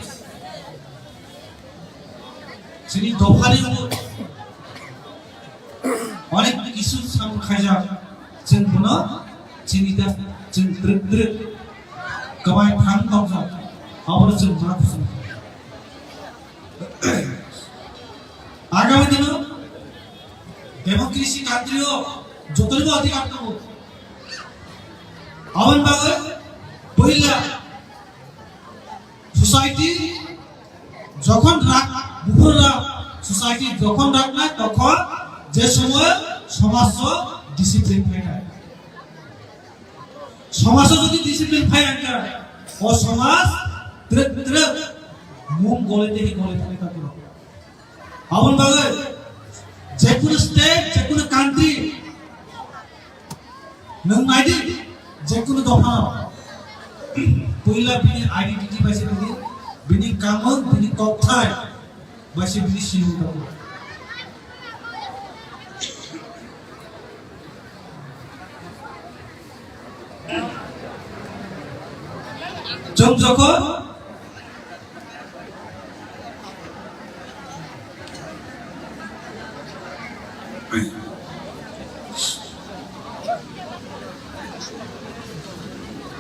chini dophani onek kisu samung khaijak, chwng bono chini da chwng twrwk twrwk kwbai thang tongjak, abono chwng ma khusung. Agami dino democracy country o jotoni bo adhikar tongo. Aboni bagwi puila society jokhon rak, buphuru rak, society jokhon raknai, tokhon je somoy somaj o discipline phainai. Somaj o jodi discipline phai angkha, o somaj twrwk twrwk mung gole dehi gole thangwi tongkho. Aboni bagwi jekunu state, jekunu country, nwng naidi, jekunu dophano Puila bini identity bai se bini, bini kamung, bini kokthai bai se bini sinung tongo. Chwng jokhon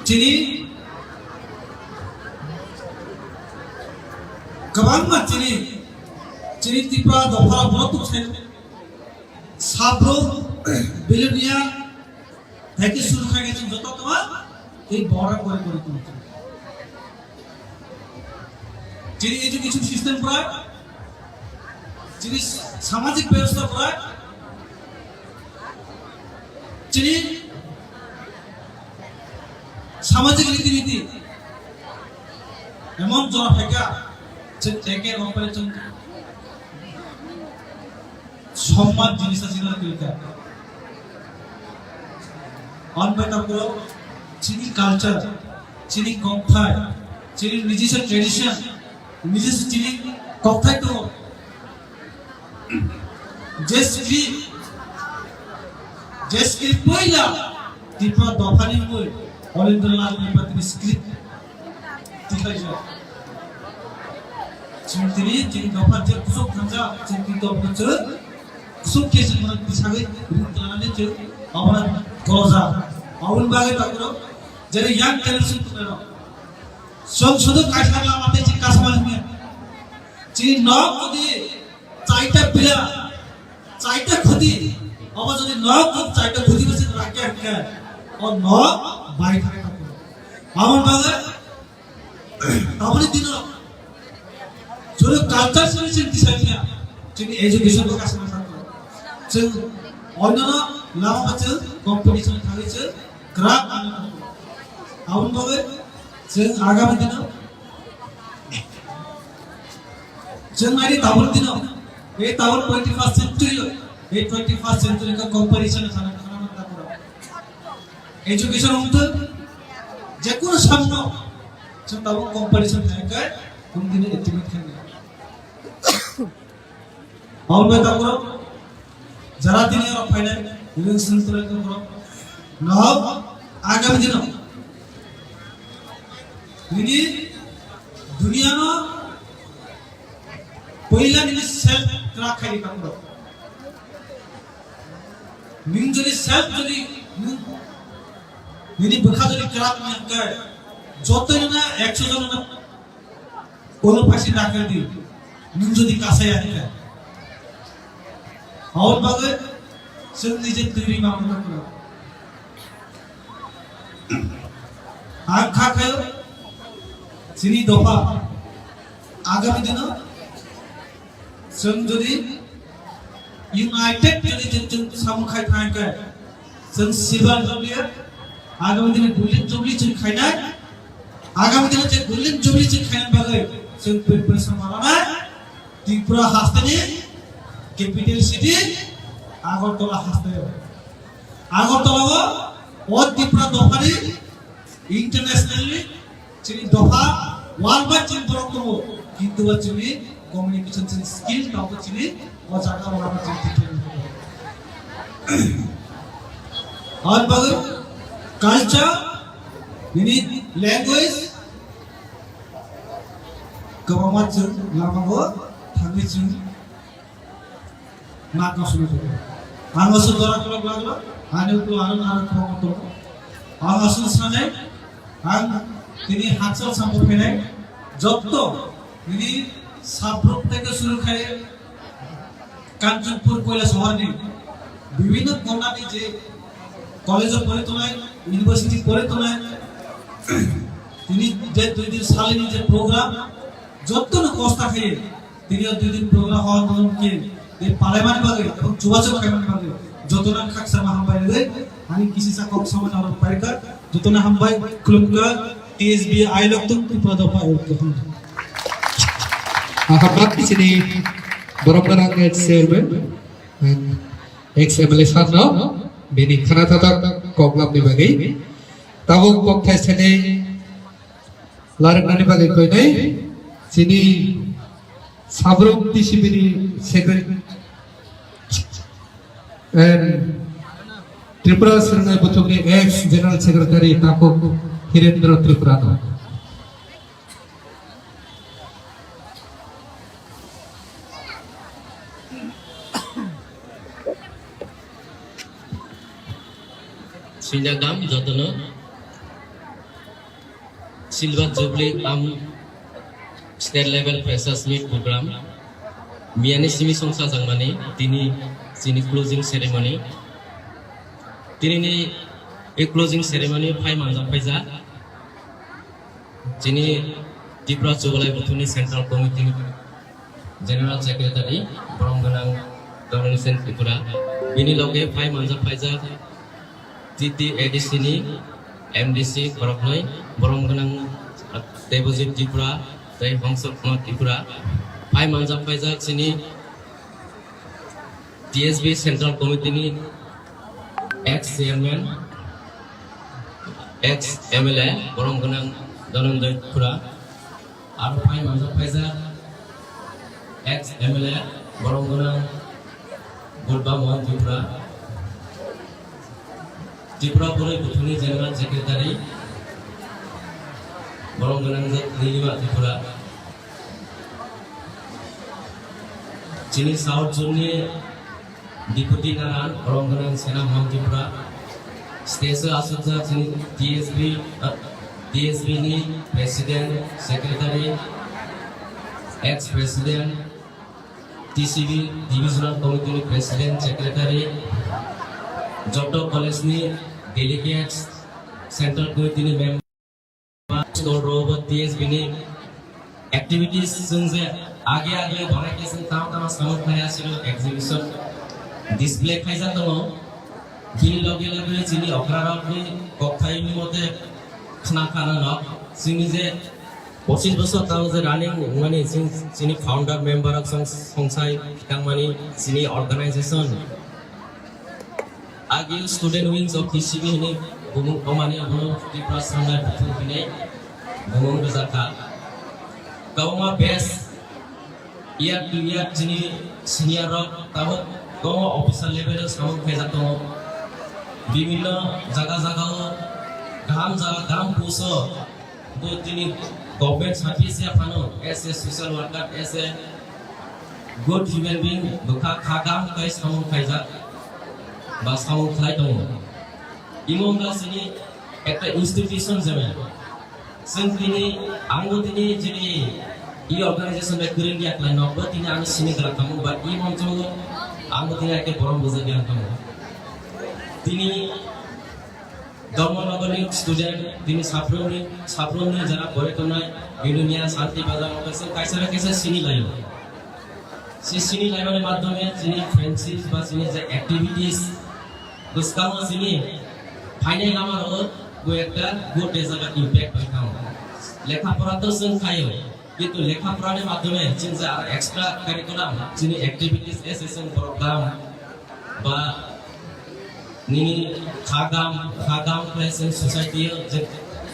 chini kwbangma chini, chini Tripura dopha borok tong sai. Sabro Bilonia theke suru khai chwng joto tongma tei borok kore kore tongma. Chini education system pura, chini samajik bebostha pura, chini samajik riti niti emon jora phaikha, chwng theke rok pai chwng somman jinisa chini rwkha. Hwnbai tabuk chini culture, chini kokthai, chini nijisa tradition, nijisa chini kokthai tongo. Je script, je script poila Tripura dophani mui Olendra Lal Tripathi script. Tikhaijak. Chwng tini chini dopha je kusuk thangjak, chwng tini dopha chwng kusuk khe chwng mano tisagwi ring tlanani chwng abono kolojak. Aboni bagwi takhoro jere young generation tongnairok. Chwng sudu kaisa lama tei chini kasma hwnwi. Chini nok jodi chaita pila, chaita khuti, obo jodi nok jodi chaita khuti bwswk rakya hwnkhe, o nok bai thangwi tongkho. Aboni bagwi Taboni dino chwng culture sini chwng tisai phiya, chini education bo kasma thangkho. Chwng onnono lama bo chwng competition thangwi chwng kwrak manwi tongkho. Aboni bagwi chwng agami dino chwng naidi taboni dino, ei tabon twenty first century, ei twenty first century ka competition thana thana manwi tongkho. Education wngthok, je kunu samno chwng tabuk competition khai khe, wng tini estimate khai nai. Aboni bagwi tabuk jara tini oro phainai, wng sung tongwi tongkho. No, agami dino nini duniano puila nini self crack khai di tabuk. Nwng jodi self jodi nwng nini bwkha jodi kwrak wngya hwnkhe, jotoi no na ekso jon no ulo phaisi dakhai di, nwng jodi kasaya hwnkhe. Aboni bagwi chwng nije twi rwi mangno kwrwi. Ang kha khayo chini dopha agami dino chwng jodi united jodi chwng, chwng samung khai thang khe, chwng silver jubilee, agami dino golden jubilee chwng khainai, agami dino chwng golden jubilee chwng khainai bagwi chwng preparation ma lanai Tripura hasteni capital city Agartala hasteo. Agartala o, o Tripura dophani internationally chini dopha world wide chini borok tongo, kintu ba chini communication chini skill tongo chini o jaga o lama chini tikhe. Hwnba culture, nini language, kwbangma chwng lama o thangwi chwng Ma kasumai tong. Ang aswk jora kolok laglo, ani uklo aro aro khorokma tongo. Ang aswk sanai, ang tini hakchal samung phainai, jotto nini Sabruk theke suru khai Kanchanpur Koilashahar ni bibhinno kona ni je college o pore tongnai, university pore tongnai, tini je dui din salini je program, jotto no kosta khai Tini o dui din program hor hor khe, tei palaimani bagwi, ebong chubachu khaimani bagwi, jotono khaksa ma hambai rwgwi, ani kisisa kok samani oro paikha, jotono hambai, khulumkha, T S B I Loktung Tripura Dopha Elk Kaham. Ahapnak chini borok gwnang ex chairman, and ex M L A sir no, bini khana thatak kok lamni bagwi. Tabuk kok thai sene Larik nani bagwi koinai chini Sabruk T C B ni secretary and Tripura Srwngnai Buthukni ex general secretary Takhuk Hirendra Tripura no. Sinjakam jotono Silver Jubilee cum State Level Freshers Meet Program miyani simi songsa jangmani tini chini closing ceremony. Tini ni e closing ceremony phai manjak phaijak chini Tripura Chubalai Buthuni Central Committee ni General Secretary, borom gwnang Domination Tripura. Bini loge phai manjak phaijak T T A D C ni M D C boroknwi, borom gwnang Debojit Tripura tei Hongso Kumar Tripura. Phai manjak phaijak chini T S B Central Committee ni ex chairman, ex M L A, borom gwnang Dhananjay Tripura. Aro phai manjak phaijak ex M L A, borom gwnang Budba Mohan Tripura. Tripura Boroi Buthuni General Secretary, borom gwnang Nilima Tripura. Chini South Zone ni Deputy Naran, borom gwnang Sena Mohan Tripura. Stage o aswkjak chini T S B, ah, T S B ni President, Secretary, ex President, T C B Divisional Committee ni President, Secretary, joto college ni delegates, Central Committee ni member, School rok bo T S B ni activities chwng je age age bonai khe chwng tamo tamo samung khlai aswk exhibition display khaijak tongo. Bini loge loge chini okra rokni kokthai ni mote khna khana no chini je pochis bosor tamo je running wngmani chini founder member rok song songsai thangmani chini organization Agi student wings of T C B hini bumung tomani abono Tripura Srwngnai Buthung hini bumung rwjakha. Kwbangma best year to year chini senior rok tabuk kwbangma officer level o samung khaijak tongo. Bibinno jaga jaga o kaham jaga kaham post o Bo tini government service ya phano as a social worker, as a good human being, bo kha, kha kaham khe samung khaijak ba samung khlai tongo. Imo wngkha chini ekta institution jemon. Chwng tini, ang bo tini chini e organization bai kwrwng ya khlai no, bo tini ang sini gala tamo ba e moncho ang bo tini ake borom bujak ya tamo. Tini Dharmanagarni student, tini saprumni, saprumni jara pore tongnai, Bilonia, Santi Bazar, o kaisa, kaisa na kaisa sini laio. Si sini laimani madhyome chini friendship ba chini je activities, bwskango chini phainai lama rogo bo ekta good jaga impact bai thango. Lekha pora to chwng khaio, kintu lekha porani madhyome chini je aro extra curriculum, chini activities, association program, ba nini khagam khagam khlai chwng society o je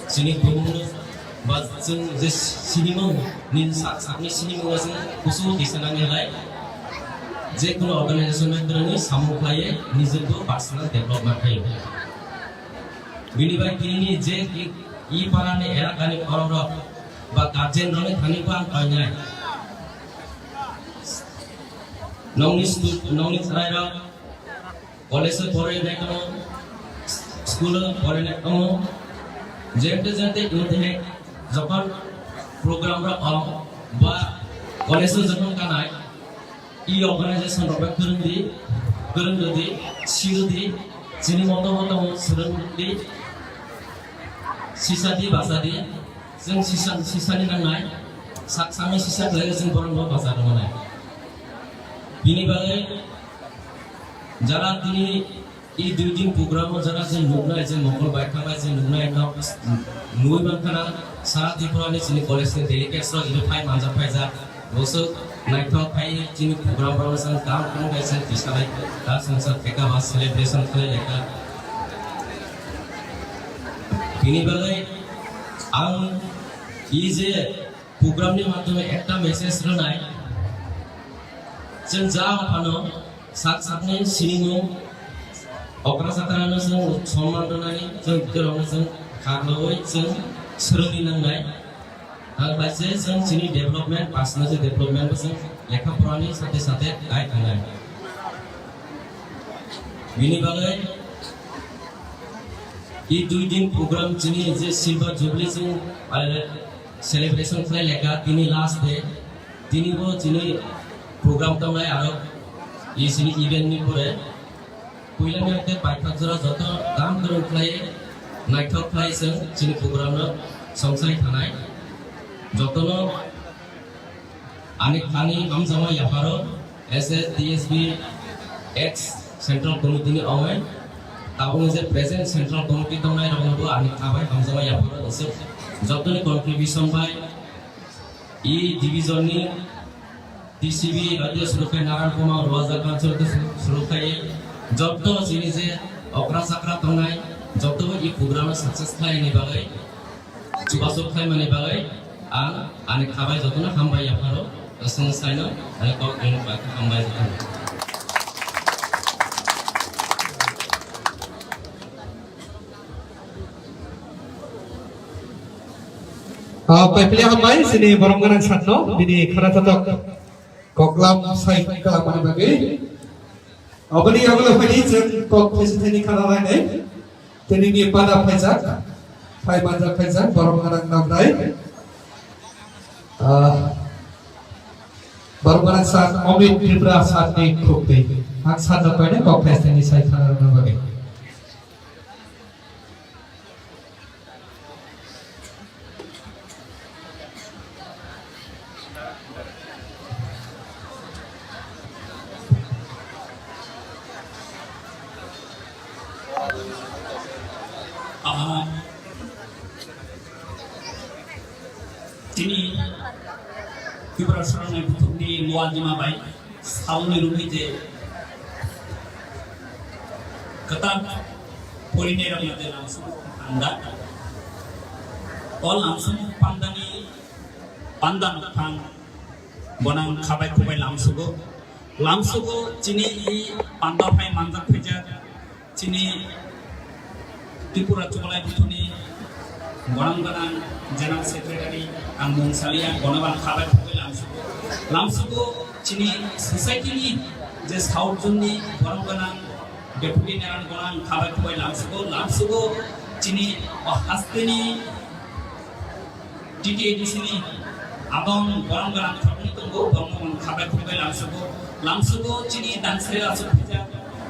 chini bumung ba chwng je sinimung nini sak sakni sinimung o chwng kusu tisa nang nai je kono organization bai kwrwngwi samung khlai nijwkbo personal development khai bini bai tini je i para ni elaka ni borok rok ba guardian rok ni thani bo ang koi nai nongni stu nongni chwrai rok College o porinai tongo, school o porinai tongo, jente jente youth hai jokhon program rok o ba college o jokhon kanai, e organization rok bai kwrwng di, kwrwng rwdi, sirwdi, chini moto moto swrwng di, sisa di, basa di, chwng sisa, sisa ni nangnai, sak sami sisa khlai chwng borok no basa rwmani. Bini bagwi Jara tini i dui din program o jara je nuknai je mokol baikha bai je nuknai no nui mankha na sara Tripura ni chini college ni delegates rok ino phai manjak phaijak bosok naithok khai chini program rok sang kam kunu bai sang tisalai ta sangsar theka ba celebration khlai lekha. Bini bagwi ang Ei je program ni madhyome ekta message rwnai, chwng ja phano sak sakni sinimung okra chakrano chwng sonman rwnani chwng bwtwirokno chwng kharlaiwi chwng swrwngwi nangnai. Ang khlaise chwng chini development, personal development bo chwng lekha porani sathe sathe dai thangnai. Bini bagwi e dui din program chini je Silver Jubilee chwng, eh, celebration khlai lekha, tini last day, tini bo chini program tongnai aro e chini event ni pore. Puila ni hwnkhe paithak jora joto dam kwrwng khlai naithok khlai chwng chini program no songchai thanai. Jotono ani, ani hamjakma yapharo as a T S B ex central committee ni ongwi tabukni je present central committee tongnai rokno bo ani khabai hamjakma yapharo joto, jotoni contribution bai e division ni T C B radio surukhai Naran Kumar Roja Culture surukhai joto chini je okra chakra tongnai joto bo e program success khlai ni bagwi. Chubachu khlaimani bagwi ang ani khabai jotono hambai yapharo, chwng saino ani kok ani bagwi hambai jotono. Ah, paipili hambai, chini borom gwnang sakno, bini khara totok koklam sai kalamani bagwi. Aboni yagulo phai chwng kok thaisa thaini khana lainai. Tini ni pada phaijak, phai manjak phaijak, borom gwnang nabrai. Ah, borom gwnang sak Amit Tripura sak ni khukti. Ang sak no paine kok thaisa thaini sai khana rwna bagwi. Ah, tini Tripura Sorong ni buthukni Muadima bai salni rumi je kwtal porinai rok je lamsuk panda. O lamsuk pandani panda nokphang bonang khabai khubai lamsugo. Lamsugo chini i panda phai manjak phaijak. Chini Tripura Chubalai Buthuni gorang gwnang General Secretary ang mung saliya, bono bang khabai khugui lamsugo. Lamsugo chini society ni je South Zone ni gorang gwnang Deputy Naran Gonang khabai khugui lamsugo. Lamsugo chini o hasteni T T A D C ni adong gorang gwnang khoroknwi tongo, borokno ang khabai khugui lamsugo. Lamsugo chini dangsari aswk phijak,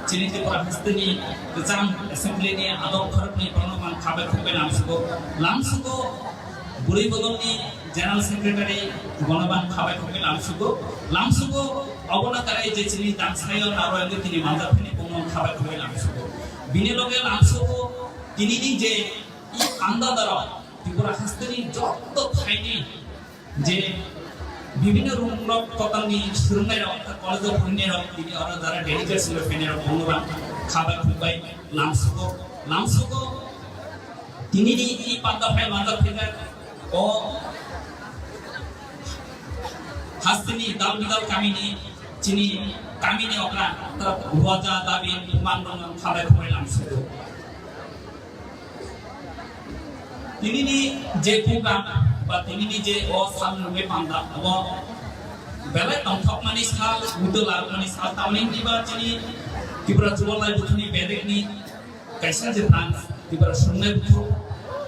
chini Tripura hasteni kwcham assembly ni adong khoroknwi, borokno ang khabai khugui lamsugo. Lamsugo bwrwi bodolni General Secretary, bono ang khabai khugui lamsugo. Lamsugo obono karai je chini dangsaio naro wngwi tini manjak phini, bono ang khabai khugui lamsugo. Bini loge lamsugo tinini je i panda dara Tripura hasteni joto thaini je bibhinno room rok total ni swrwngnai rok, college o phurinai rok, tini oro jara dedication rok phainai rok, bono bang khabai khugbai lamsugo, lamsugo. Tini ni i panda phai manjak phaijak o hasteni dal bidal kamini chini kamini okra ruaja dabi bumang rok khabai khugbai lamsugo. Tinini je program ba tinini je o sal nungwi panda, obo belai tongthokmani sal, muitu larokmani sal, tamni hwnba chini Tripura Chubalai Buthuni bedekni kaisa je branch, Tripura Sungnai Buthuk,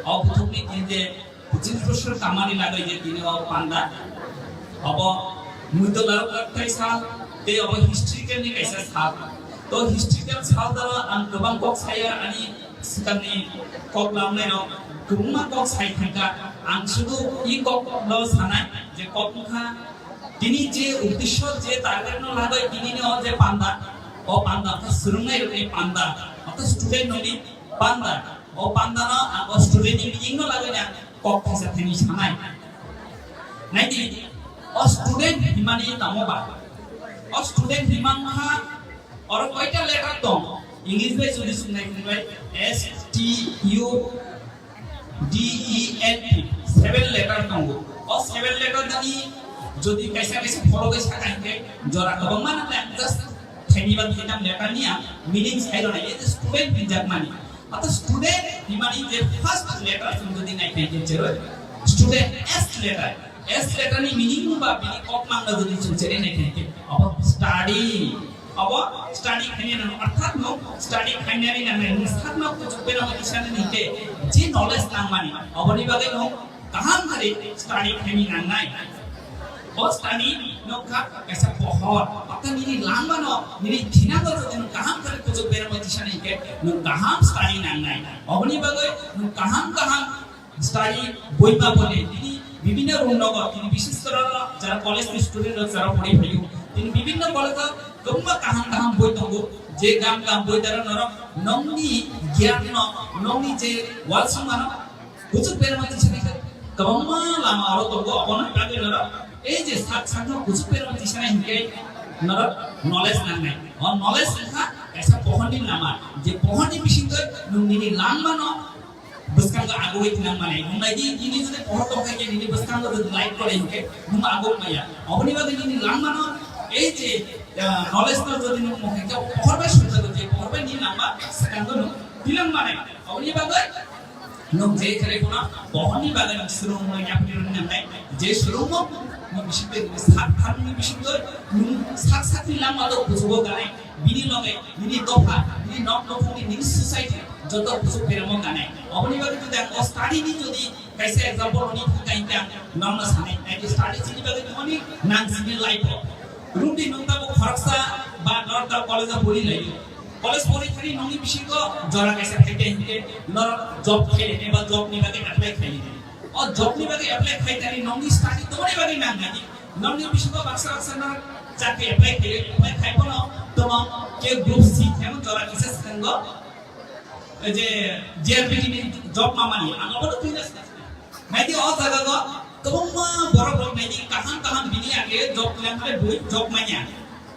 o buthukni tini je pochisho bosor tamani lagwi je tini o panda, obo muitu larok tei sal, tei obo historical ni kaisa sal. To historical sal dara ang kwbang kok saya ani Swkangni kok lamnairok kwbangma kok sai thangkha. Ang sudu i kokno sanai je kok wngkha tini je uddesho je target no lagoi tinini o je panda, o panda wngkha swrwngnairokni panda, orthat student rokni panda. O panda no ang o student ni meaning no lagoi na kok thaisa thani sanai. Naidi, o student himani tamo ba? O student hima wngkha Oro koita letter tong? English bai jodi sungnai hwnbai S T U D E N T. Seven letter tongo. O seven letter dani jodi kaisa kaisa pholo bai saka hinkhe jora kwbangma nang le ang just thaini ba thaitham letter ni ang meaning sai rwnai. Ei je student hinjak mani. Ata student himani je first letter chwng jodi nai khe je chero student S letter. S letter ni meaning ba bini kok mangno jodi chwng chere nai khe abo study. Abo study khainai nang, orthat no study khainani nang nai, nung sakno kuchuk bera mani sana ni ke, je knowledge nang mani, aboni bagwi no kaham kari study khaini nang nai. O study no kha kaisa pohor, ata nini langma no, nini thina no jodi no kaham kari kuchuk bera mani sana ni ke, no kaham study nang nai. Aboni bagwi no kaham kaham Study boi ba bole tini bibinno room nogo tini bises kore jara college ni student rok jara pori phaio tini bibinno college o kwbangma kaham kaham boi tongo je gam gam boi dara norok nongni gyan no nongni je walsong mano kuchuk berma tini sini kwbangma lama aro tongo obono bagwi norok ei je sak sak no kuchuk berma tini sini hinkhe norok knowledge nangnai o knowledge wngkha kaisa pohor ni lama je pohor ni bisingtwi nwng nini langma no bwskango agoi thinang mani. Nwng nai di, nini jodi pohor tong khe, nini bwskango jodi light pore hinkhe, nwng agok maya. Oboni bagwi nini langma no, ei je, ah, knowledge no jodi nwng mokhe khe, pohor bai sujak je, pohor bai nini langma swkango nwng bilang mani. Oboni bagwi nwng je khere kono pohor ni bagwi nwng swrwng no yapri rwni nangnai, je swrwng no nwng bisingtwi nwng sak thang ni bisingtwi nwng sak sak ni langma do bujugo ganai. Bini loge, bini dopha, bini nok nokhungni, bini society, joto kuchuk beramo kanai. Oboni bagwi jodi ang o study ni jodi kaisa example oni thangka hinkhe ang nokno sanai. Nai study chini bagwi tongmani nang chini life o. Rungdi nung tabo khoroksa ba norok tabo college o pori lai. College pori thani nongni bisingo jora kaisa phaikha hinkhe norok job khailai ba job ni bagwi apply khailai. O job ni bagwi apply khai thani nongni study tongmani bagwi nang nai. Nongni bisingo baksa baksa no chakri apply khai, apply khai bono tamo ke group C, emon jora kisa swkango, je J R B T ni job mamani, ang abono twi na swkang. Naidi o jaga go kwbangma borok rok naidi kaham kaham bini age job khlai hwnle bui job manya.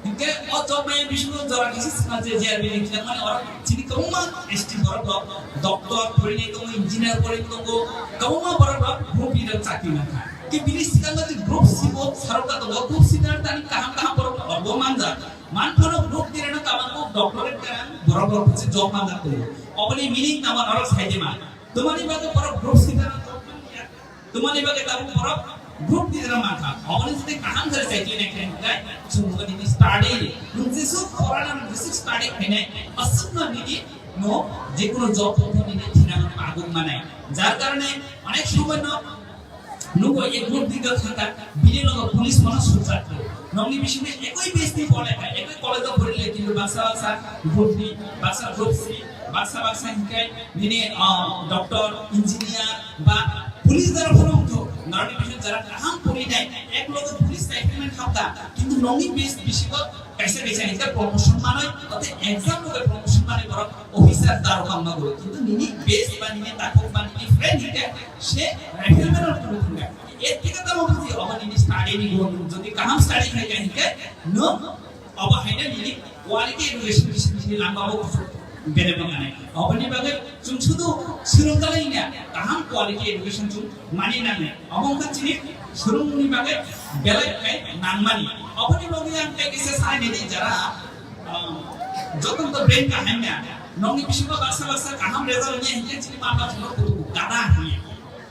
Hinkhe o job maya bisingo jora kisa swkang je J R B ni khlai mani oro chini kwbangma S T borok rok doctor porinai tongo, engineer porinai tongo, kwbangma borok rok group B rok chakri mankha. Ke bini swkango je group C bo sarok ka tongo, group C dana tani kaham kaham borok rok bo manjak. Man phano group D rano kabango doctorate kanang borok rok se job manjak tongo. Oboni meaning tamo norok saidima. Tomani bagwi borok group C dana job manya. Tomani bagwi tabuk borok group D rano mankha. Oboni jodi kaham khe saidi nai khe hinkhe chwng bini study. Nwng jesuk porana, nwng jesuk study khainai, aswkno nini no jekunu job tongthok nini thinang aguk manai. Jar karone onek somoy no Nugo ek group di gak thangka, bini logo police mano sujak ko. Nongni bisingni ekoi batch ni pore ka, ekoi college o pori le kintu baksa baksa group di, baksa group C, baksa baksa hikai, nini, ah, doctor, engineer, ba police dara phano wngtho. Norokni bising jara kaham pori nai, ek logo police recruitment khapka, kintu nongni batch bisingo kaisa kaisa hikai promotion manoi, ote exam logo promotion manoi borok officer daro kangma guru. Kintu nini batch ba nini takhuk ba nini friend hikai, Se rifle man rok tulu thangkha. E thika tamo buji obo nini study ni gun. Jodi kaham study khai khai hinkhe no obo haina nini quality education ni simi simi lamba bo kusu bere bo kanai. Obo ni bagwi chwng sudu swrwng kalai na kaham quality education chwng mani nangnai. Obo wngkha chini swrwng ni bagwi belai khai nangmani. Obo ni bagwi ang tei kisa sai nini jara, um, joto to brain kaham ya. Nongni bisingo baksa baksa kaham result wngya hinkhe chini ma bapha no kutubu gada hiya.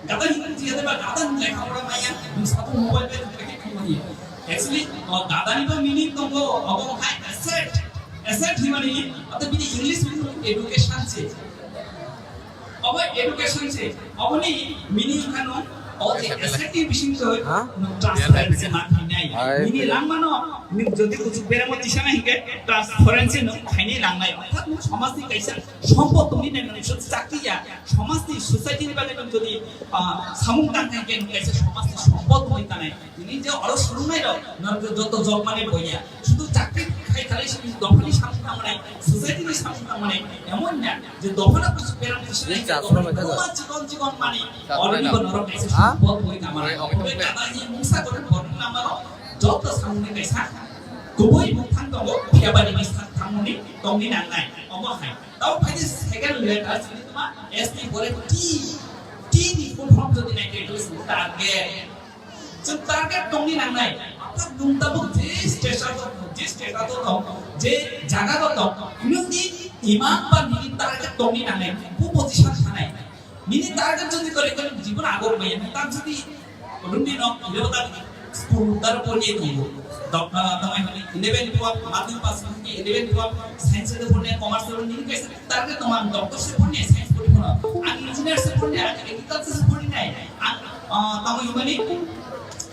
Gada hinwi jiyade ba gada hinwi lekha pora maya, nwng satung mobile bai thwngkhe thwngmani. Actually, o gada ni bo meaning tongo, obo hai asset. Asset hinmani, ata bini English meaning education se. Obo education se. Oboni meaning khano, o je asset ni bising to, ha? Nwng transparency ma thinai. Hai. Nini langmano, nwng jodi kuchuk beramo tisana hinkhe, transparency nwng khaini langnai. Orthat nwng somaj ni kaisa sompot tongwi nai, nwng sut chakri ya. Somajni society ni bagwi nwng jodi, ah, samung tang khe nwng kaisa somajni sompot wngwi tanai. Tini je oro swrwngnairok norok joto job mane boya. Sudu chakri khai khalai simi dophani samung tangmani, society ni samung tangmani emon na je dophano kuchuk berang kuchuk nai chakro mai thaka. Chikon chikon mani chakro already nai bo norok kaisa ha? Sompot wngwi tangmani. Oi, obo tei bai. Tata hi mungsa gori borok namaro joto samung ni kaisa kubui buphang tongo, phiya bani ni sak thangmani tongni nangnai. Omo hai. Tamo phaidi second letter sini tuma S T pore T, T T ni full form jodi nai khe, target. Chwng target tongni nangnai. Orthat nwng tabuk je stage o tong, je stage o tong, je jaga o tong, nwng ni imang ba nini target tongni nangnai. Bu position thanai. Nini target jodi kore kore jibon agok maya, nwng tak jodi Rumi no, ile bata school dar porni tongo. Dok-, ah, tamo hwnmani eleven twelve, madhyamik pass hwnmani eleven twelve, science de porni, commerce de porni, nini kaisa target tong, ang doctor se porni, science porni phono. Ang engineer se porni, ang agriculture se porni nai. Ang, ah, tamo hwnmani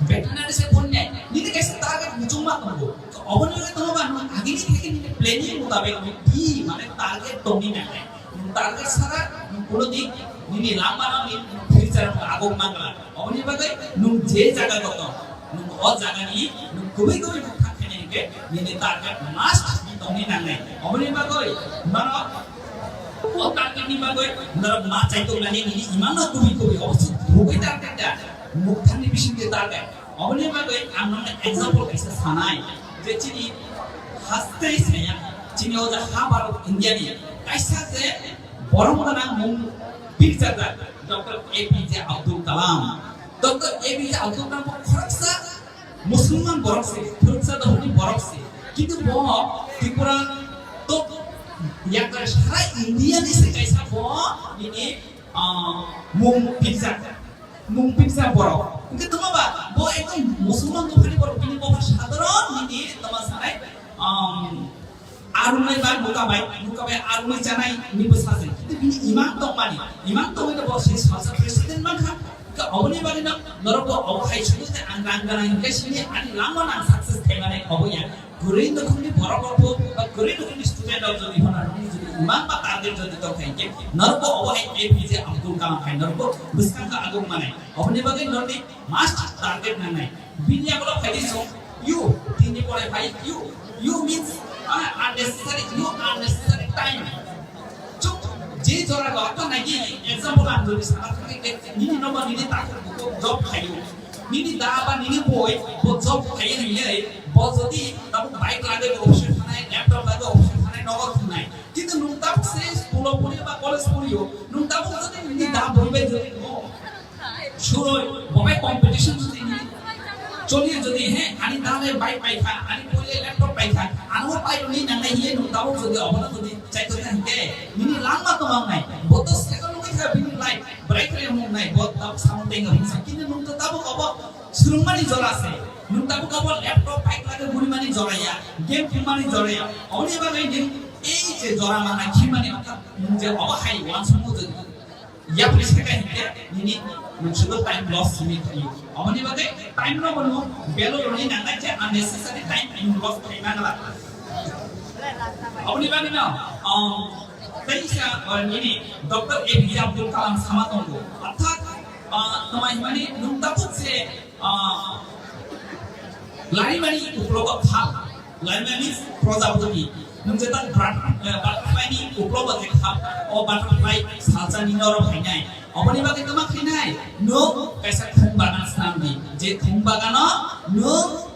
veterinary se porni nai. Nini kaisa target muchungma tongo. To oboni bagwi tamo ba nwng agini theke nini planning mutabek nwng di, mane target tongni nangnai. Nwng target sara nwng kuno din nini lama no ni future no agok mangla. Oboni bagwi nwng je jaga o tong, nwng o jaga ni nwng kubui kubui nwng thang khainai hwnkhe nini target must be tongni nangnai. Oboni bagwi norok o target ni bagwi norok ma chaitok nani nini imang no kubui kubui obo se kubui target da. Mukthang ni bising de target. Oboni bagwi ang nokno example kaisa sanai, je chini haste saya, chini o je ha Bharat India ni kaisa je borok gwnang mung birjak jak Doctor A P J Abdul Kalam. Doctor A P J Abdul Kalam bo khoroksa Musulman borok se, khoroksa dohorni borok se. Kintu bo Tripura to yakar sara India ni se kaisa bo nini, ah, mung birjak. Mung pipsa borok. Hwnkhe tongma ba, bo ekdom musulman dophani borok, bini bopha sadharon nini tongma sanai, um, arumnai ba nukabai, nukabai arumnai chanai ni bwsa se. Kintu bini imang tongmani, imang tongwi bo se salsa president mankha. Hwnkhe oboni bagwi no norok bo obo hai sudu te ang rang gana hwnkhe sini ani langma nang success khaimani obo ya. Kwrwi nukhungni borok rok bo, ba kwrwi nukhungni student rok jodi hwnna nini jodi imang ba target jodi tong kha hwnkhe, norok bo obo hai A P J Abdul Kalam hai norok bo bwskango aguk manai. Oboni bagwi norni must target nangnai. Bini yagulo phaidi song, you, tini pore phai, you, you means, ah, unnecessary, you unnecessary time. Chuk, je jora rok to nai di, example ang jodi sana thangkhe, nini nogo nini takhuk bukhuk job khaio. Nini da ba nini boi bo job khaio hinwi, bo jodi tabuk bike lagwi office thanai, laptop lagwi office thanai, nogo thungnai. Kintu nwng tabuk se school o pori ba college pori o, nwng tabuk jodi nini da boi bai jodi no Suroi, bo bai competition jodi ni choli jodi he, ani dale bike paikha, ani poile laptop paikha, ano pai ni nangnai hiye nwng tabuk jodi obono jodi chaito kha hwnkhe, nini langma tongma wngnai, bo to second wngwi kha bini life, bwrai khe wng wngnai, bo tabuk samung tengwi hwnsa, kintu nwng to tabuk obo swrwngmani jora se, nwng tabuk obo laptop bike lagwi burimani jora ya, game phunmani jora ya, oboni bagwi nwng ei je jora manna khimani orthat nwng je obo hai uansukmung jodi. Yapri saka hingke nini muchugo time loss simi thayo. Aboni bagwi time no bono belo roni nangnai je unnecessary time in loss khai mangala. Aboni bagwi no, um, tei sa, uh, nini Doctor A P J Abdul Kalam sama tongo. Orthat, uh, tama himani nung tabuk se Ah, larimani uklogo phal, larimani means projapoti. Nwng jeta brat-, eh, butterfly ni uklogo je phal, o butterfly salsa ni norok phainai. Oboni bagwi tama khainai, nwng kaisa khum bagan swnam di. Je khum bagano nwng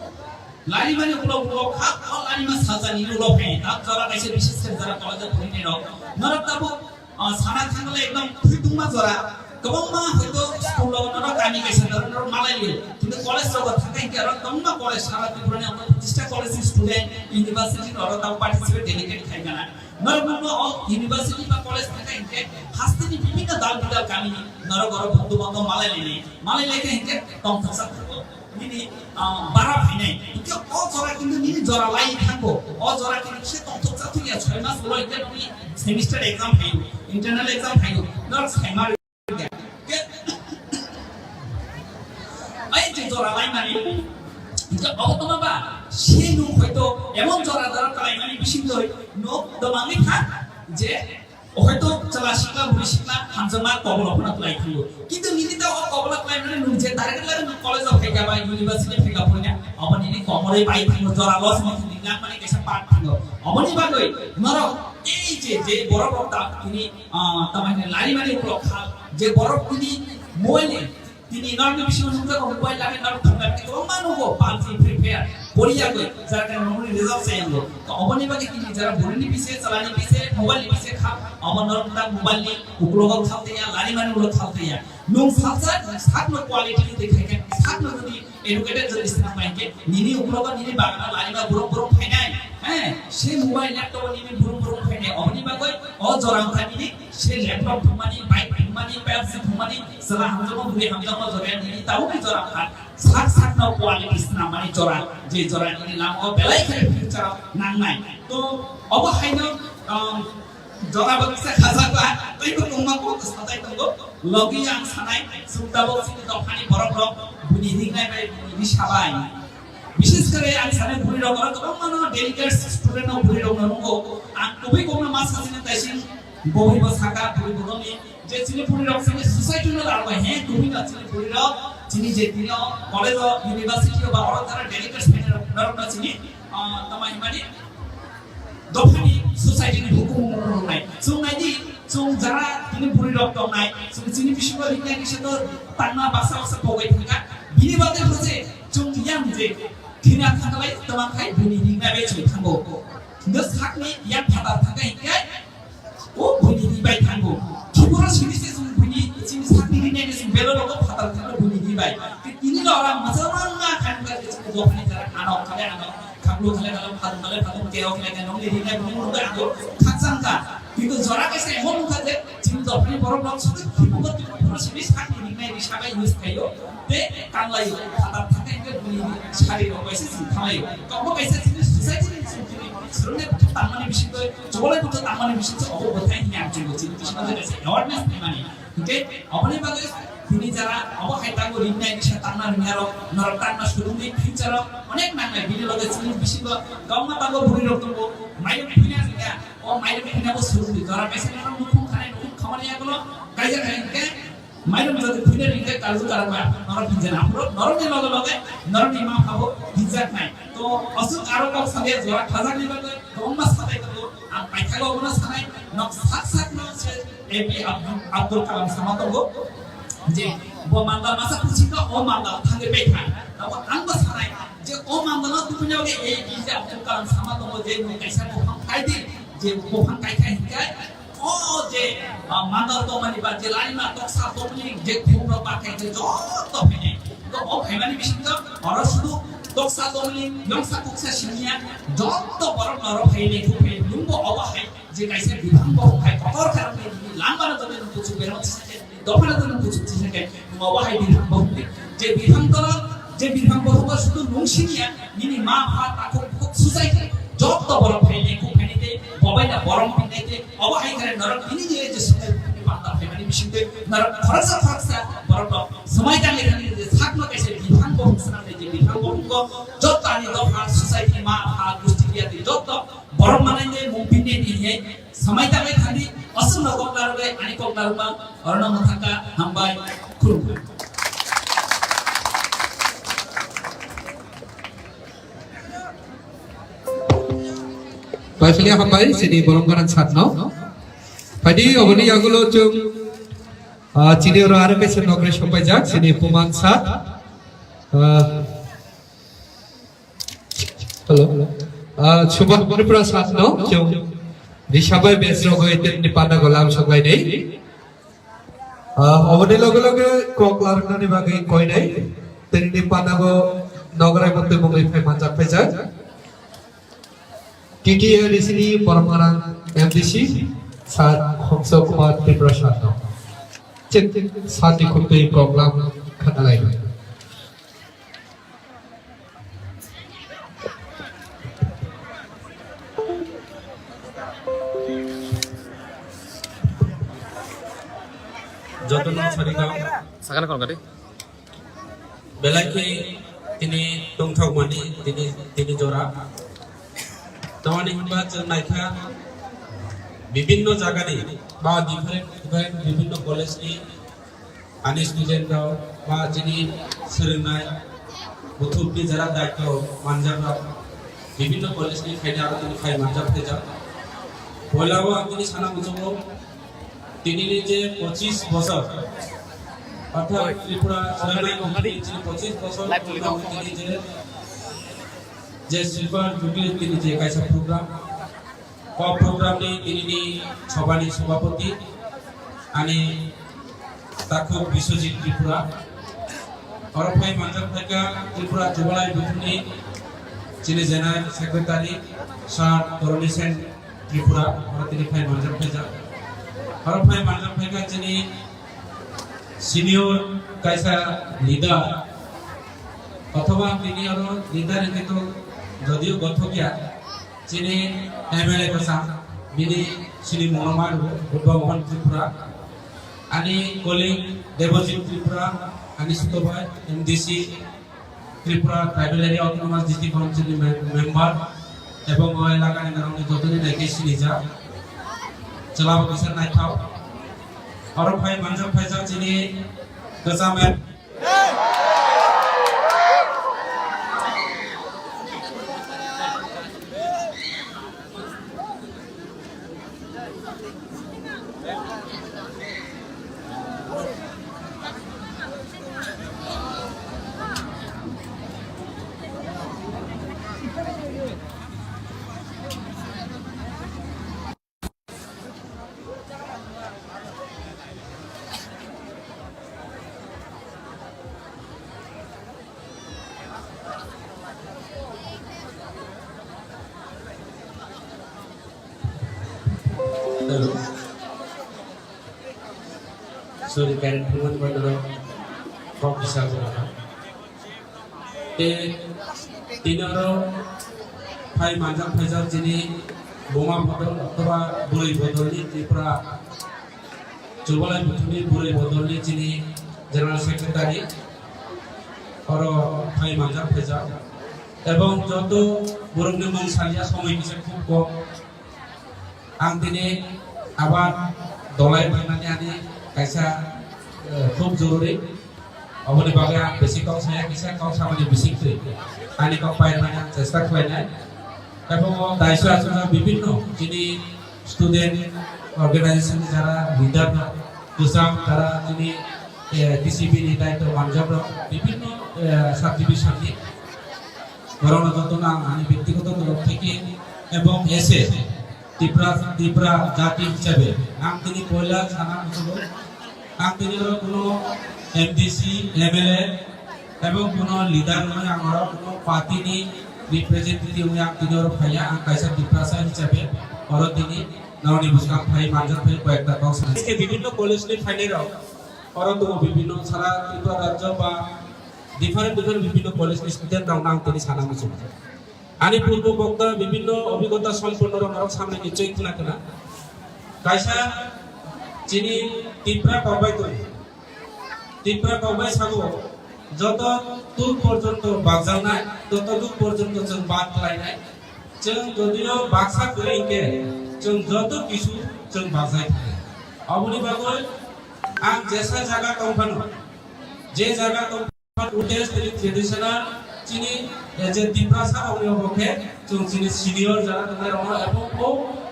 larimani uklogo phal, o larima salsa ni ulo phainai. Tak jora kaisa bises khe jora college o phunai rok. Norok tabuk Ah, sana thangla ekdom thwi tungma jora. Kwbangma hoito school o norok kami kaisa norok, norok malai liyo. Kintu college rogo thangkha hinkhe aro kwbangma college sara Tripura ni amtwi pochista college ni student university norok tamo participate delegate khai gana. Norok nungno o university ba college thangkha hinkhe hasteni bibhinno dal bidal kami ni norok oro bondhu bandhob malai lini. Malai lai khe hinkhe tongthoksa thango. Nini, ah, bara phainai. Hingke o jora kintu nini jora lai thango. O jora kintu se tongthok chathok ya, soi mas ulo hingke nini semester exam phaio, internal exam phaio. Nor sai ma rwkya. Ke, ai je jora lai mani. Hingke o tongma ba, se nung hoito emon jora jora kalai mani bising doi, no domangni tha, je Hoito chwla sikla, bwrwi sikla hamjakma kobolo phano twlai thango. Kintu nini ta o kobolo twlai mani nwng je target lagwi nwng college o phaikha ba university phaikha phurina, obo nini komorwi bai thango, jora loss ni thini lang mani kaisa part thango. Oboni bagwi norok ei je, je borok rok ta tini, ah, tamani lari mani ulo kha, je borok tini mobile ni, tini norok ni bisingo nukjago mobile lagwi norok thangna tini kwbangma nugo PUBG, Free Fire. Poriya goi, jar kare nongni result se yango. To oboni bagwi tini jara buri ni pise, chala ni pise, mobile ni pise kha, obo norok ta mobile ni uklogo khalteya, lari mani ulo khalteya. Nung salsa, sakno quality ni dekhai khe, sakno jodi educated jodi sna pai khe, nini uklogo nini bagana lari ma burung burung phainai, eh, se mobile laptop nini burung burung phainai, oboni bagwi o jora wngkha nini, se laptop thumani, bike thumani, Pepsi thumani, chwla hamjakma, buri hamjakma jora nini, tabuk ni jora wngkha. Sak sakno quality swnamani jora, je jora nini lamao belai kheno future o nangnai. To obo haino, um, jora bo kisa khajak ba, teibo tongma bo sajai tongo. Logi ang sanai, chwng tabuk chini dophani borok rok bini ringnai bai bini risa bai. Bishes kore ang sanai buri rok oro kwbangma no delicate student no buri rok no nungo. Ang kubui kokno ma sajini taising boi bo saka buri borokni je chini buri rok chini society no larbai he kubui no chini buri rok chini je tini o college o university o ba oro jara delegates phai rok norok no chini, ah, tama himani dophani society ni hukumu mung nai. Chwng nai di, chwng jara tini buri rok tong nai, chwng chini bisingo ringnai kisa to tangma baksa baksa pogoi thangka. Bini bagwi hose chwng yang je thina thanglai tama khai bini ringnai bai chwng thango. Hingke sakni yang phatar thangka hingke O buini di bai thango. Kiboro sini se sung buini, sini sakni di nene sung belo logo phatar thanglo buini di bai. Ke tini lo ora masama nga khan ka ke sini dophani jara ano kale ano. Khaklo kale kale phadu kale phadu ke o kale kale nong di nene buini nong bai ano. Khaksang ka. Kintu jora ke se hon ka je, sini dophani borok nok sini kiboro kiboro sini sakni di nene sabai use khayo. Te tanglai phatar thangka hingke buini di sari rok bai se sini thanglai. Kok bo kaisa sini society ni sini sini sini tangmani bising Chubolai buthuk tangmani bisingtwi obo bwthai hwnwi ang chwngno chini bisingo je kaisa awareness phaimani. Hwnkhe oboni bagwi tini jara obo hai tango ringnai bisa tangna rwngya rok norok tangna surungni future o onek nangnai bini loge chini bisingo kwbangma tango bwrwi rok tongo mairum phuina rwngya o mairum phuina bo surungni jora kaisa norok nukhung khanai nukhung khamani yagulo kaijak hai hwnkhe Mairum jodi phuina ringkhe karju karangma, norok hinjana aphuru, norokni loge loge norokni ma phabo hinjaknai. To aswk aro kok salia jora khajakni bagwi kwbangma sabai tongo. Ang paithago obono sanai, nok sak sakno se A P Abdul, Abdul Kalam sama tongo. Je bo mandal masa kuchika o mandal thangwi paikha. Tamo ang bo sanai je o mandalo tubuina bagwi A P J Abdul Kalam sama tongo je nwng kaisa buphang kaidi, je buphang kaikha hinkai O je, ah, mandal tongmani ba je laima toksa tongmani je khumrok ba khe je joto phainai. To o phaimani bisingtwi oro sudu toksa tongmani yongsa kuksa siniya joto borok norok phainai, khuk phainai. Nwngbo obo hai je kaisa bithang bo hai kotor khe rokni lama no tongmani kuchuk berma sisake, dophano tongmani kuchuk sisake. Nwng obo hai bithang bo hwnwi. Je bithang tola, je bithang bo hwnba sudu nwng siniya, nini ma pha takhuk khuk suchai khe, joto borok phainai khuk phainai tei bobaina borom pinai tei obo hai khe norok tini je je sumai bini panda phaimani bisingtwi norok khoroksa khoroksa borok rok swmai tangwi thangwi je sakno kaisa bithang bo hwnwi swnamnai je bithang bo hwngo joto ani dopha society ma pha gusti biya tei joto Borok manai de mung pinne ni ye samai tangwi thangdi, aswkno kok narwgwi ani kok narwkma, orono mwthangkha, hambai, khulumkha. Paisali hambai, chini borom gwnang sakno. Phaidi, oboni yagulo chwng, ah, chini oro aro kaisa nokre sopaijak, chini Puman sak. Ah, Hello. Ah, Subha Tripura sakno chwng Risabai batch rogwi tini panda go lam soklainai. Ah, oboni loge loge kok larwknani bagwi koinai. Tini panda go nograi mantwi mungwi phai manjak phaijak. T T A D C ni Boromgarang M D C Sir Homso Kumar Tripura sakno. Chwng sir ni khumtwi kok lam khanalainai. Jotono sarikha. Sakano kon kati? Belai khe tini tongthokmani tini, tini jora. Tamani hwnba chwng naikha bibinno jagani ba different, different bibinno college ni Ani student rok ba chini swrwngnai buthukni jara daityo manjak rok bibinno college ni khaina aro tini khai manjak phaijak. Poila o ang tini sana muchungo tini ni je pochis bosor, orthat Tripura swrwngnai buthukni chini pochis bosor tini je Je Silver Jubilee tini je kaisa program, o program ni tini ni sobha ni sobhapoti ani takhuk Biswajit Tripura. Oro phai manjak phaikha Tripura Jugalai Buthuni chini General Secretary Sir Toroni Sen Tripura, oro tini phai manjak phaijak. Oro phai manjak phaikha chini senior kaisa leader, othoba tini oro leader hinkhe to jodio gothokya, chini M L A bwsa, bini chini mungno ma rwo, Buddha Mohan Tripura, ani colleague Debojit Tripura, ani sutobai M D C, Tripura Tribal Area Autonomous District Council ni mem-, member, ebong o elaka ni norok ni jotoni nai khe sinijak. Chwla bo kisa naithok. Oro phai manjak phaijak chini kwcham M-, Hello. Sorry, current phone ko dolo. Kok bisa ko. Te tini oro phai manjak phaijak chini buma bodol othoba bwrwi bodolni Tripura Chubalai Buthuni bwrwi bodolni chini General Secretary oro phai manjak phaijak. Ebong joto borokni mung saliya somoi kisa khub kom. Ang tini abar dolai phaimani ani kaisa, eh, khub jorori. Oboni bagwi ang bisi kok saya kisa kok samani bising twi ani kok paimani ang chesta khlainai. Ebong o daiso achukjak bibinno chini student organization ni jara leader rok, kwcham jara chini, eh, T C B ni daitw manjak rok, bibinno, eh, subdivision ni borokno jotono ang ani byaktigoto torok theke ebong ese Tipra, Tipra jati hisabe ang tini poila sana muchungo, ang tini oro kuno M D C, M L A, ebong kuno leader wngwi ang oro kuno party ni representative wngwi ang tini oro phaiya, ang kaisa Tiprasa hisabe oro tini norokni bwskang phai manjak phai koyekta kok sana. Bibinno college ni phainai rok oro tongo, bibinno sara Tripura rajyo ba different different bibinno college ni student rok no ang tini sana muchungo. Ani purbo bokta bibinno obhigota somponno rok norok samne nichoi khna khna. Kaisa chini Tipra kokbai tong. Tipra kokbai sago joto tuk porjonto bakjaknai, joto tuk porjonto chwng bak khlainai. Chwng jodio baksa kwrwi hinkhe chwng joto kisu chwng bakjai thangwi. Oboni bagwi ang jesa jaga tongphano, je jaga tong Utej tini traditional chini, eh, je Tiprasa rokni obo khe chwng chini senior jara tongnai rokno ebong bo,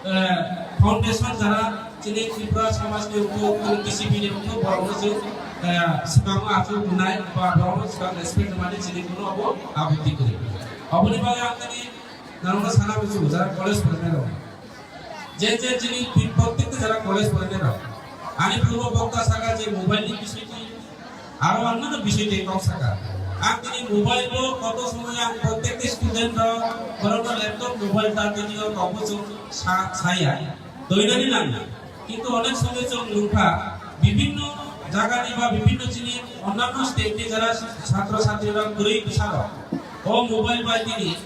eh, foundation jara chini Tripura samaj ni wngkho, chini T C B ni wngkho, borokno chwng, eh, swkango achuk rwnai ba borokno swkang respect rwmani chini kuno obo abuti kwrwi. Oboni bagwi ang tini norokno sana muchungo jara college phainai rok. Je je chini pi-, prottekta jara college phainai rok. Ani purbo bokta saka je mobile ni bisingtwi aro ang nano bisingtwi kok saka. Ang tini mobile bo koto somoy ang prottekta student rok borokno laptop mobile ta tini o kok bo chwng sa-, saya. Doinani nangna. Kintu onek somoy chwng nukha bibinno jagani ba bibinno chini onnanno state ni jara chhatro chhatri rok kwrwi bwsarok o mobile bai tini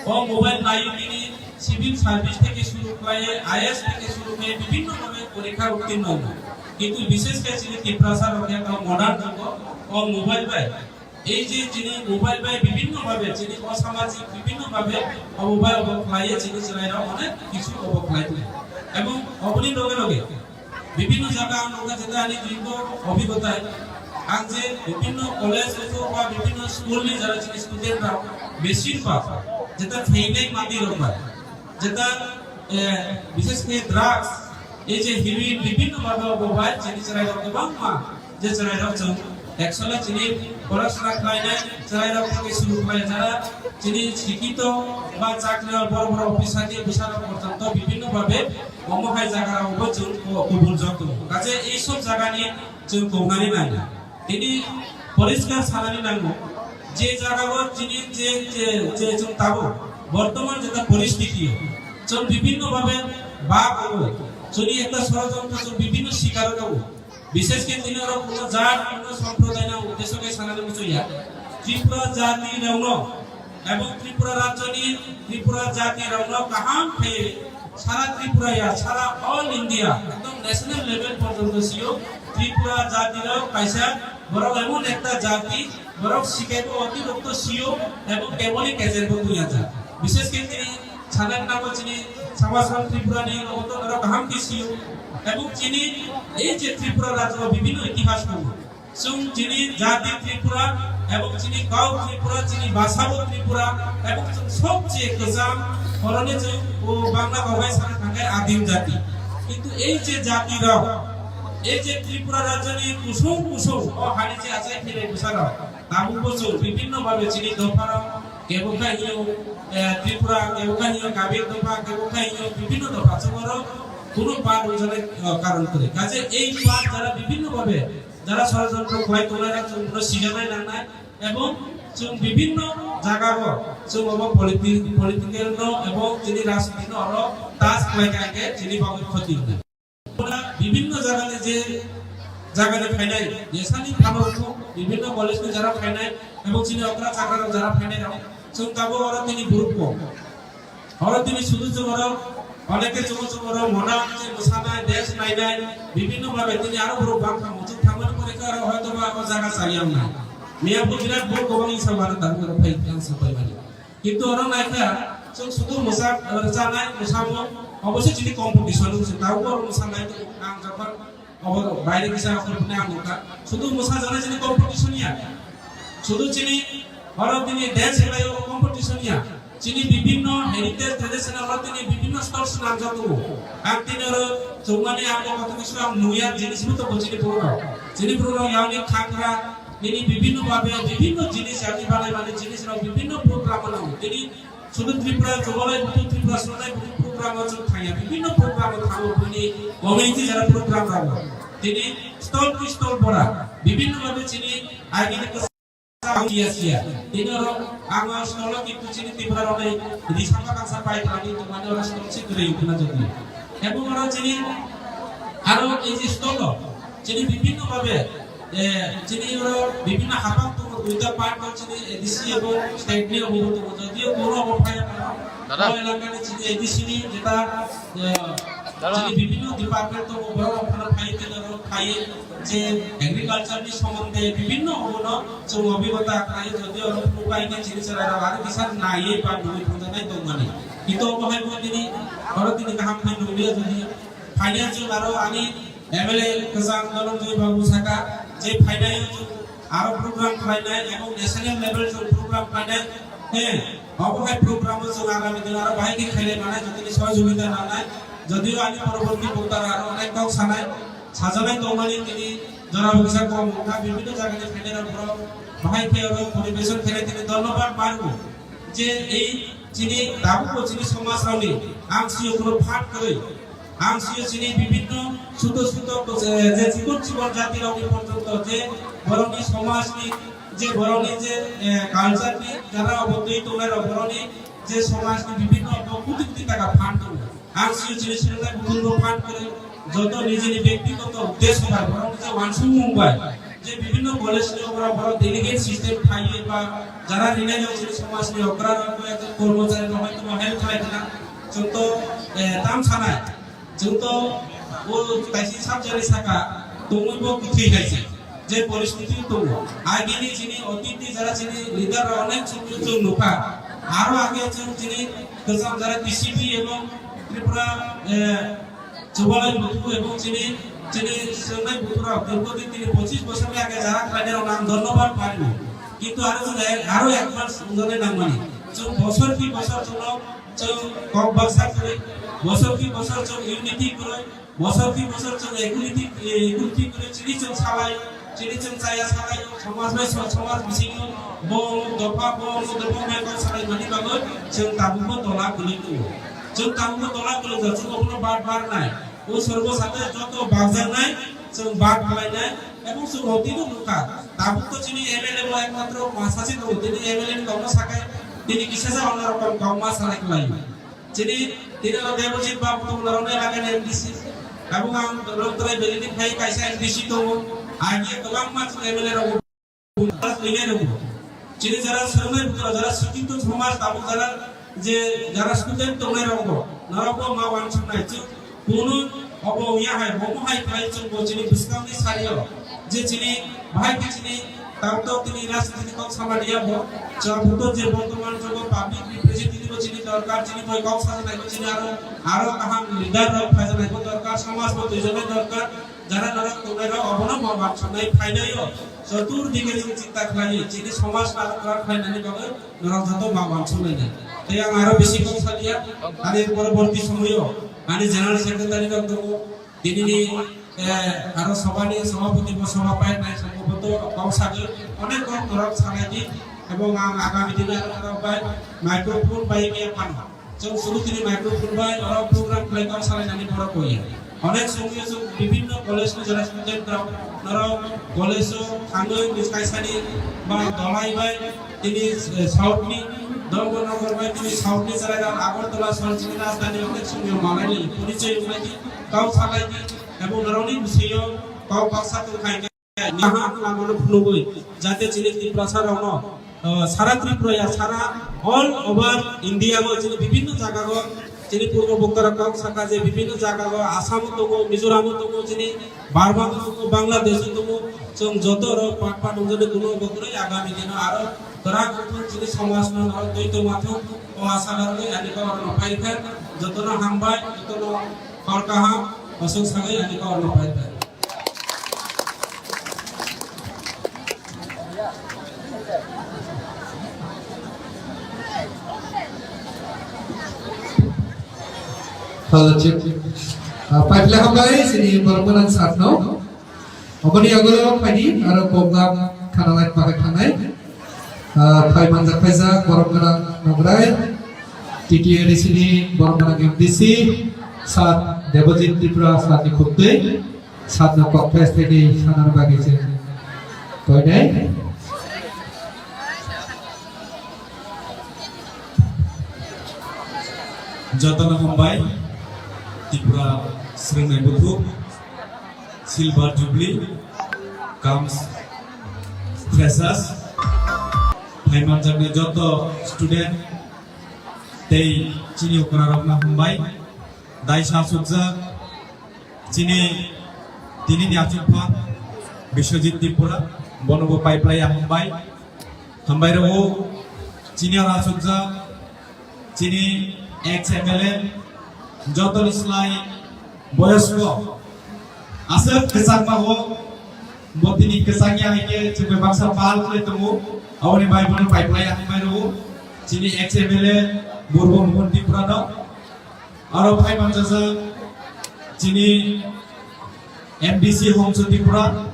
O mobile naiwi tini civil service theke suru khlaiwi, I A S theke suru khlaiwi bibinno bhabe porikha uttirno wngo. Kintu bishesh khe chini Tiprasa rok khe modern jugo o mobile bai. Ei je chini mobile bai bibinno bhabe chini o samajik bibinno bhabe obo bai obo khlaiwi chini chwrairok onek kichu obo khlai tongo. Ebong oboni loge loge Bibhinno jaga ang nukha, jeta ani joto obhigotai, ang je bibhinno college hoito ba bibhinno school ni jara chini student rok, machine ba, jeta phainai manwi rok ba, jeta, eh, bishesh khe drugs, ei je heroin, bibhinno bhabe obo bai chini chwrai rok kwbangma, je chwrai rok chwng Actually chini porasona khlainai chwrairok thangwi suru khlai jara chini sikito ba chakri boro boro officer ni bwsarok porjonto bibhinno bhabe omo hai jagarok bo chwng ko-, kobol jok tongo. Kaje ei sob jagani chwng tongnani nai. Tini poriskar sanani nango, je jagao chini je, je, je chwng tabuk bortoman jeta poristiti o chwng bibhinno bhabe bak obo, chini ekta sorojontro chwng bibhinno sikaro tongo. Bishesh khe tini oro kuno jat, kuno somprodai no uddesho khe sanani muchungya. Tripura jati rokno ebong Tripura rajyoni Tripura jati rokno kaham khe sara Tripura ya, sara all India, ekdom national level porjonto sio Tripura jati rok kaisa borok emon ekta jati, borok sikaibo otirokto sio ebong keboni kejerbo tuya ja. Bishesh khe tini Sanai nangma chini samajrok Tripura ni oboto norok kaham khe sio. Ebong chini ei je Tripura rajyo bibhinno itihas tongo. Chwng chini jati Tripura ebong chini kau Tripura, chini bhasha bo Tripura ebong chwng sobche kwcham, oroni chwng o Bangla kok bai sana thangkhe adim jati. Kintu ei je jati rok, ei je Tripura rajyo ni kusung kusung o hani je achai philai bwsa rok, tabuk bo chwng bibhinno bhabe chini dopha rok, Kebo kha hiyo, eh, Tripura, kebo kha hiyo Gabir dopha, kebo kha hiyo bibhinno dopha. Chwng oro kuno part wngjani, eh, karon kwrwi. Kaje ei part jara bibhinno bhabe jara sorojontro khlai tongnai rok chwng bono sijaknai nangnai. Ebong chwng bibhinno jagao chwng obo politi-, political no ebong chini rajniti no oro touch khlai kha khe chini bagwi khoti wngnai. Bibhinno jagani je jagani phainai, jesani phano wngkho, bibhinno college ni jara phainai, ebong chini okra chakra rok jara phainai rok, chwng tabuk oro tini group kok. Oro tini sudu chwng oro, oneke chwng chwng oro mona je mwsanai, dance nainai, bibhinno bhabe tini aro borok bangkha muchung thangmani pore khe aro hoito ba o jaga chaya wngnai. Miyapur birat borok kwbangni sa mano tabuk oro phai ang sapai mani. Kintu oro naikha, chwng sudu mwsa, rwchanai, mwsamung, oboise chini competition wngse. Tabuk oro mwsanai, ang jokhon obo baire kisa okhorphani ang nukha. Sudu mwsajaknai chini competition ya. Sudu chini oro tini dance khlai obo competition ya. Chini bibhinno heritage traditional oro tini bibhinno stall swnamjak tongo. Ang tini oro chwngmani ang o koto kisu ang nuya jinis bo tongo chini borok rok. Chini borok rok yani khangra, Nini bibhinno bhabe bibhinno jinis, yani banai mani jinis rok bibhinno program o nango. Tini sudu Tripura, Jogalai Butu Tripura, Sonai Butu program o chwng thangya, bibhinno program o thango, bini community jara program rok. Tini stall to stall bora, bibhinno bhabe chini agini kwsa siya siya. Tini oro ang o stall o kintu chini Tripura rok nai risama kangsa pai thani tongmani oro stall se kwrwi wngkha na jodi. Ebong oro chini aro ei je stall o chini bibhinno bhabe Eh, chini oro bibhinno hapang tongo, duita part tongo chini A D C ebo state ni obo tongo, jodio bono obo phai phano. Dada. O elakani chini A D C ni jeta, eh, Dada. Chini bibhinno department tongo, borok obo phano phai tei oro phai je agriculture ni somonde bibhinno obono chwng obhigota khlai, jodio oro phuru bai khe chini chwrai rok aro kisa naiwi ba nugwi thangjaknai tongmani. Kintu obo hai bo tini oro tini kaham khe nukliya jodi phainai chwng aro ani M L A kwchang Dhananjoy Babu saka, je phainai o chwng aro program khlainai, ebong national level chwng program khlainai, he, obo hai program o chwng agami dino aro bahai khe khailai manai, jotoni sohojogita nanai, jodio ani poroborti bokta rok aro onek kok sanai, sajaknai tongmani tini jora bo kisa kom wngkha, bibhinno jagani phainai rok borok bahai khe oro poribeson khainai tini dhonnobad mango. Je ei chini tabukbo chini somaj rokni ang sio kheno phat kwrwi, ang sio chini bibhinno suto suto, eh, je chikon chikon jati rokni porjonto je borokni somajni je borokni je, eh, culture ni jara obo twi tongnai rok borokni je somajni bibhinno bo kuti kuti taka phan tongo. Ang sio chini swnamnai bukhukno phan kwrwi, joto nijini byaktigoto uddesho bai, borok niji uansukmung bai, je bibhinno college ni okra borok delegate system phaiwi ba jara rinai rok chini somaj ni okra rok ba kormochari rok hoito ba help khlai khna, chwng to, eh, tam sanai, chwng to o kaisa subject ni saka tongwi bo kwthwi hai se. Je poristiti tongo, agini chini otiti jara chini leader rok onek chwng chwng nukha. Aro age chwng chini kwcham jara T C P ebong Tripura, eh, Chubalai Buthu ebong chini, chini swngnai Buthu rok dirgho din tini pochis bosor ni age jara khlainai rok ang dhonnobad paribo. Kintu aro chwng ek, aro advance wngjaknai nangmani. Chwng bosor ki bosor chwngno chwng kok baksa kwrwi, bosor ki bosor chwng unity kwrwi, Bosor ki bosor chwng equality, eh, equality kwrwi chini chwng salai. Chini chwng chaya sakai o, somaj bai so-, somaj bisingo bo dopha, bo dopha bai kok sakai mani bagwi chwng tabukbo tola kwlwi tongo. Chwng tabukbo tola kwlwi jak, chwng obono bar bar nai. O sorgo sate joto bakjaknai, chwng bak khlainai, ebong chwng rotino nukha. Tabuk to chini M L A bo ekmatro masa se tongo, tini M L A ni kokno sakai, tini kisa sa ono rokom kokma salai khlaio. Chini tini oro Debojit babu tongo, norokni elakani M D C. Tabuk ang Rotrai Valley ni phai kaisa M D C tongo, agi kwbangma chwng M L A rok. Chini jara swrwngnai bukhuk, jara sikkhito somaj tabuk jara je jara student tongnai rokbo, norokbo ma uansuknai chwng kunu obo wngya hai, bomo hai khlai chwngbo chini bwskangni sario je chini bahai khe chini tabuk tini rajniti ni kok samani yabo chwng buto je bortoman jugo public representative chini dorkar, chini boi kok sajaknai chini aro, aro kaham leader rok phajaknai bo dorkar, somaj bo twijaknai dorkar. Jara norok tongnai rok obono ma uansuknai phainai o. Choturdike chwng chinta khlai, chini somaj no kwrak khlainani bagwi norok joto ma uansuknai nai. Tei ang aro bisi kok salia, ani poroborti somoio ani general secretary rok tongo, dinini, eh, aro sobani sobapoti bo soba painai, sombhoboto kok sagwi onek kok norok salai di, ebong ang agami dino aro norok bai microphone bai mia phano. Chwng suru tini microphone bai oro program khlai kok salainani borok koi. Onek somoi chwng bibhinno college ni jora student rok norok college o thangwi kaisani ba dolai bai tini, eh, south ni Dharmanagar bai tini south ni jora Agartala sor chini rajdhani onek somoi malai ni porichoi wnglaidi kok salaidi ebong norokni bisingo kok baksa tongkha. Kaham lamano phunugwi, jate chini Tiprasa rokno, uh, sara Tripura ya, sara all over India o chini bibhinno jaga o chini purbo bokta rok kok saka je bibhinno jaga o Assam o tongo, Mizoram o tongo, chini Burma o tongo, Bangladesh o tongo, chwng joto rok pat pat wngjani kuno bo kwrwi agami dino aro kwrak wngthok chini somaj no norok twi tongma thok o asa rwgwi ani kok rok no phai kha jotono hambai jotono hor kaham aswk sagwi ani kok rok no phai kha. Hello, Chief. Ah, paipla hambai, sini borok gwnang sakno. Oboni agolo phaidi, aro program khana lai pakai thangnai. Ah, phai manjak phaijak borok gwnang nograi. T T A D C ni borok gwnang M D C, Sat Debojit Tripura, Sat ni khubtwi. Satno kok phai thai di sanar bagwi se koinai. Jotono hambai, Tripura Swrwngnai Buthuk, Silver Jubilee, comes Freshers, phaimanjaknai joto student tei chini okra rokno hambai, daisa sukjak, Chini, tini ni achukpha Biswajit Tripura, bono bo paiplai ya hambai. Hambai rw, chini aro achukjak, chini ex M L A, joto ni slai boyosko, aswk kwchangma o, bo tini kwchang ya hai khe chwng bai baksa pal khlai tongo, aboni bai bono paiplai ya hambai rw, chini ex M L A Burbo Mohan Tripura no. Aro phai manjajak chini M D C Homso Tripura,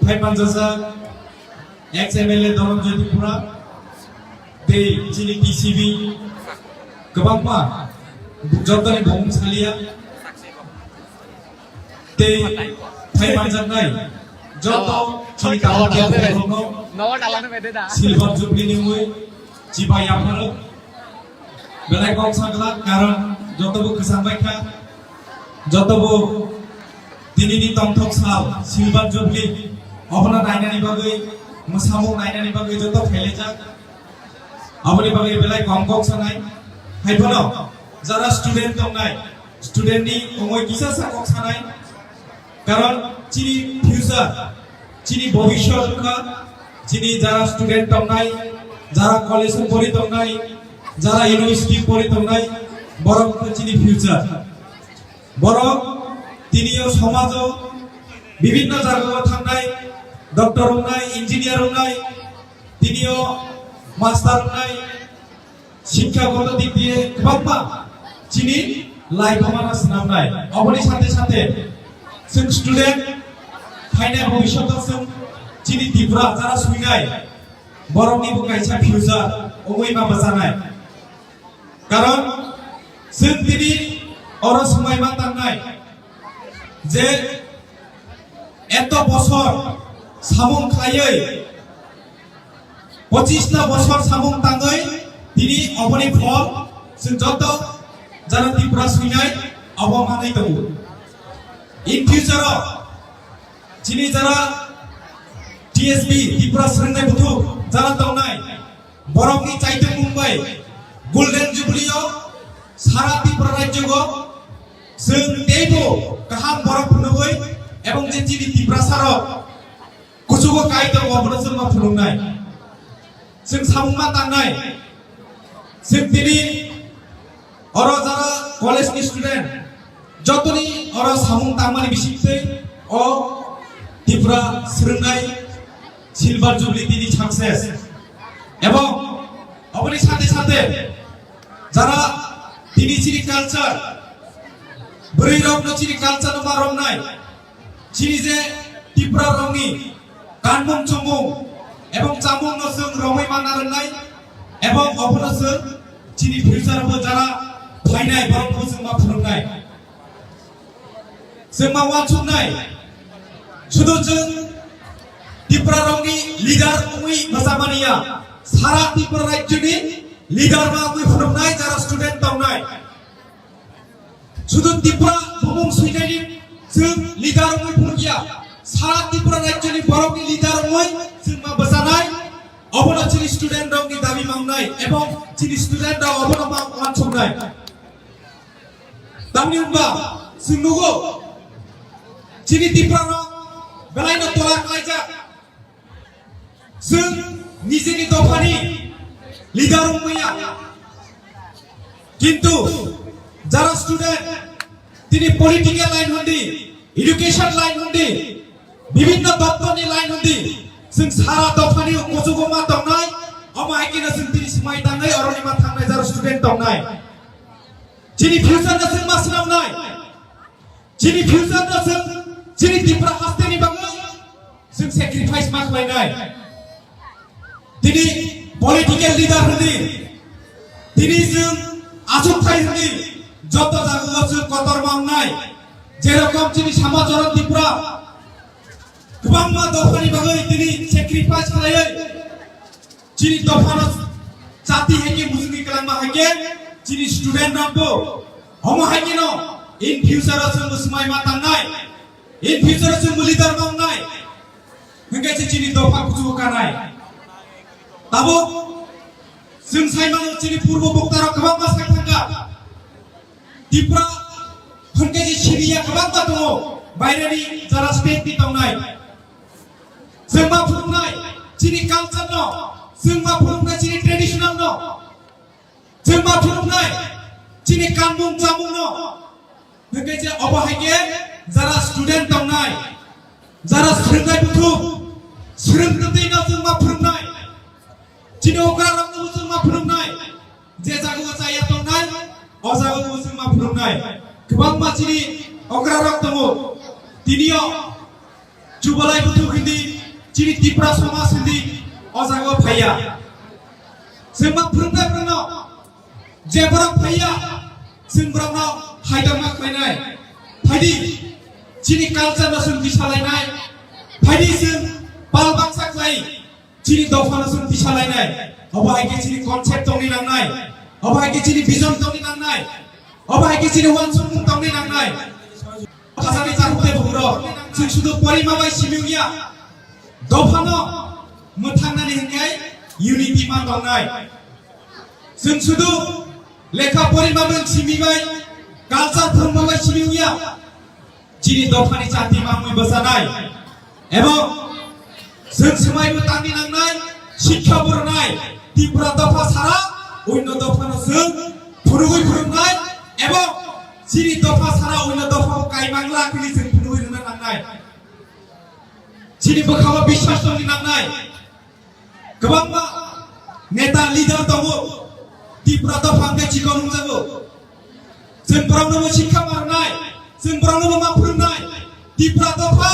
phai manjajak ex M L A Dhananjay Tripura, tei chini T C B kwbangma jotoni bumung salia. Tei phai manjaknai joto chini kaham khe bukhukno Silver Jubilee ni mui chibai yapharo. Belai kok sakla, karon joto bo kwchang bai kha, joto bo tini ni tongthok sal Silver Jubilee obono nainani bagwi, mwsamung nainani bagwi joto phailajak. Aboni bagwi belai kom kok sanai. Hai phano jara student tongnai, student ni ongoi kisa sa kok sanai. Karon chini future, chini bhobishyot wngkha, chini jara student tongnai, jara college o pori tongnai, jara university pori tongnai, borok wngkha chini future. Borok tini o somajo bibhinno jagao thangnai, doctor wngnai, engineer wngnai, tini o master wngnai, Shikkhagoto dik diye kwbangma chini life-o mano swnamnai. Oboni sathe sathe chwng student Phainai bhobishoto chwng chini Tripura jara swinai borokni bo kaisa future wngwi ma bwchanai. Karon chwng tini oro swmai ma tangnai je eto bosor samung khlaiwi pochis ta bosor samung tangwi tini oboni phol chwng joto jara Tripura swinai abo manwi tongo. In future o chini jara T S B Tripura swrwngnai buthuk jara tongnai borokni chaitokmung bai Golden Jubilee o sara Tripura rajyo o chwng teibo kaham borok phunugwi ebong je chini Tiprasa rok kuchugo kai tongo, abono chwng ma phunuknai. Chwng samung ma tangnai. Chwng tini oro jara college ni student, jotoni oro samung tangmani bisingtwi o Tripura swrwngnai Silver Jubilee tini success. Ebong oboni sathe sathe jara tini chini culture, bwrwi rokno chini culture no ma romnai, chini je Tripura rokni kanmung chumung ebong chamung no chwng romwi manna rwnai, ebong obono chwng chini future bo jara phainai borok bo chwng ma phunuknai, chwng ma uansuknai. Sudu chwng Tripura rokni leader wngwi bwchamani ya, sara Tripura rajyoni leader ma wngwi phunuknai jara student tongnai. Sudu Tripura bumung swinani chwng leader wngwi phunukya, sara Tripura rajyoni borokni leader wngwi chwng ma bwchanai. Obono chini student rokni dabi mangnai ebong chini student rok obono ma uansuknai. Tamni hwnba chwng nugo chini Tripura rok belaino tola khlaijak. Chwng nijini dophani leader wngmaya. Kintu jara student tini political line hwndi, education line hwndi, bibinno doptorni line hwndi, chwng sara dophani kuchugo ma tongnai, omo hai kheno chwng tini swmai tangnai, oroni ma thangnai jara student tongnai. Chini future no chwng ma swnamnai. Chini future no chwng chini Tripura hasteni bagwi chwng sacrifice ma khlainai. Tini political leader hwndi, tini chwng achukthai hwndi, joto jagao chwng kotor ma wngnai. Jerokom chini Sama Charan Tripura kwbangma dophani bagwi tini sacrifice khlaiwi chini dophano chati hai khe mujungwi kwlangma hai khe chini student rok bo omo hai kheno in future o chwng bo swmai ma tangnai, in future o chwng bo leader ma wngnai hwnkhe se chini dopha kuchugo kanai. Tabuk chwng sai mano chini purbo bokta rok kwbangma sai thangkha. Tripura hwnkhe je siniya kwbangma tongo, baireni jara state ni tongnai. Chwng ma phunuknai chini culture no, chwng ma phunuknai chini traditional no, chwng ma phunuknai chini kanmung chamung no. Hwnkhe je obo hai khe jara student tongnai, jara swrwngnai buthuk, swrwng twtwi no chwng ma phunuknai. Chini okra rok no chwng ma phunuknai. Je jagao chaya tongnai, o jagao bo chwng ma phunuknai. Kwbangma chini okra rok tongo. Tini o chubalai buthuk hindi, chini Tripura somaj hindi, o jagao phaiya. Chwng ma phunuknai borokno, je borok phaiya, chwng borokno haidokma khlainai. Phaidi, chini culture no chwng tisalainai. Phaidi chwng pal baksa khlai. Chini dophano chwng tisalainai. Obo hai khe chini concept tongni nangnai. Obo hai khe chini vision tongni nangnai. Obo hai khe chini uansukmung tongni nangnai. Asani charwk tei bugrok, chwng sudu porima bai simi wngya. Dophano mwthangnani hwnkhe unity ma tongnai. Chwng sudu lekha porima bai simi bai, culture phwrwngma bai simi wngya. Chini dophani chati mamwi bwchanai. Ebo chwng swmaibo tangni nangnai, sikha bo rwnai, Tripura dopha sara, onno dophano chwng phunugwi phwrwngnai, ebo chini dopha sara, onno dophabo kaimangla kwrwi chwng phunugwi rwna nangnai. Chini bwkhao biswas tongni nangnai. Kwbangma neta leader tongo, Tripura dopha hwnkhe chikon wngjago. Chwng borokno bo sikha ma rwnai, chwng borokno bo ma phwrwngnai. Tripura dopha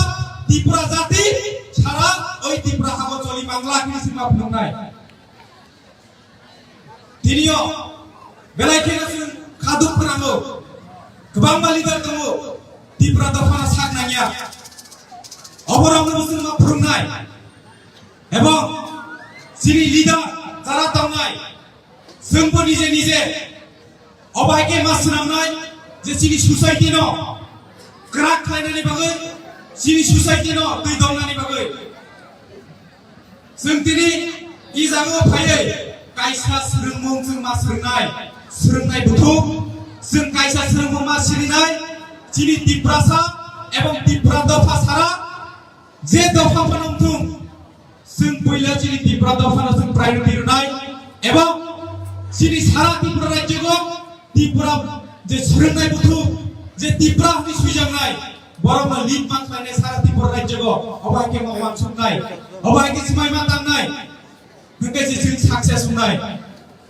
Tipra jati sara oi Tipra hago choli Bangla kini sima phunuknai. Tiniyo belai kheno chwng khaduk phwnango. Kwbangma leader tongo Tipra dophano sak nangya. Oborokno chwng ma phunuknai. Ebong chini leader jara tongnai, chwngbo nije nije obo hai khe ma swnamnai je chini society no kwrak khlainani bagwi, chini society no twi dongnani bagwi. Chwng tini i jagao phaiwi kaisa swrwngmung chwng ma swrwngnai, swrwngnai buthuk, chwng kaisa swrwngmung ma sirinai, chini Tiprasa ebong Tipra dopha sara je dopha phano wngthung, chwng puila chini Tipra dophano chwng priority rwnai, ebong chini sara Tripura rajyo o Tipra je swrwngnai buthuk, je Tipra hwnwi swijaknai, borokno lead ma khlainai sara Tripura rajyo o, obo hai khe ma wansuknai, obo hai khe swmai ma tangnai, hwnkhe se chwng success wngnai.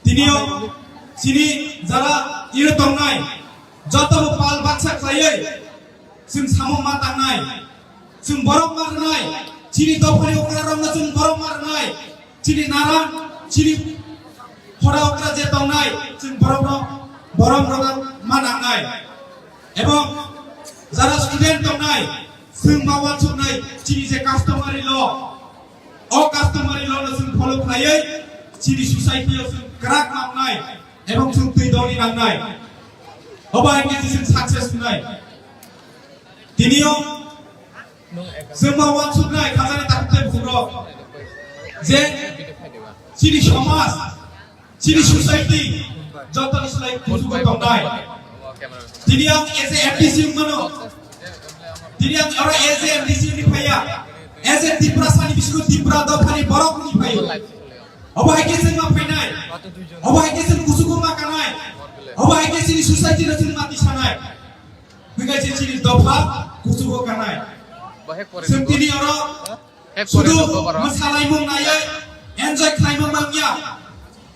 Tiniyo chini jara iro tongnai, jotobo pal baksa khlaiwi chwng samung ma tangnai, chwng borok ma rwnai, chini dophani okrarokno chwng borok ma rwnai, chini naran, chini hora okra je tongnai, chwng borokno, borok rwna ma nangnai. Ebong jara student tongnai, chwng ma wansuknai, chini je customary law, o customary law no chwng follow khlaiwi, chini society o chwng kwrak ma wngnai, ebong chwng twi doni nangnai. Obo hai khe chwng success wngnai. Tiniyo chwng ma wansuknai khajani takhuk tei bukhuk rok je chini somaj, chini society jotoni slai kuchugo tongnai. Tini ang as a M D C wngmano. Tini ang oro as a M D C wngwi phaiya. As a Tiprasani bisingo Tipra dophani borok wngwi phaio. Obo hai khe chwng ma phainai. Obo hai khe chwng kuchugo ma kanai. Obo hai khe chini society no chwng ma tisanai. Hwnkhe se chini dopha kuchugo kanai. Chwng tini oro sudu mwsalaimung naiwi enjoy khlaimung mangya.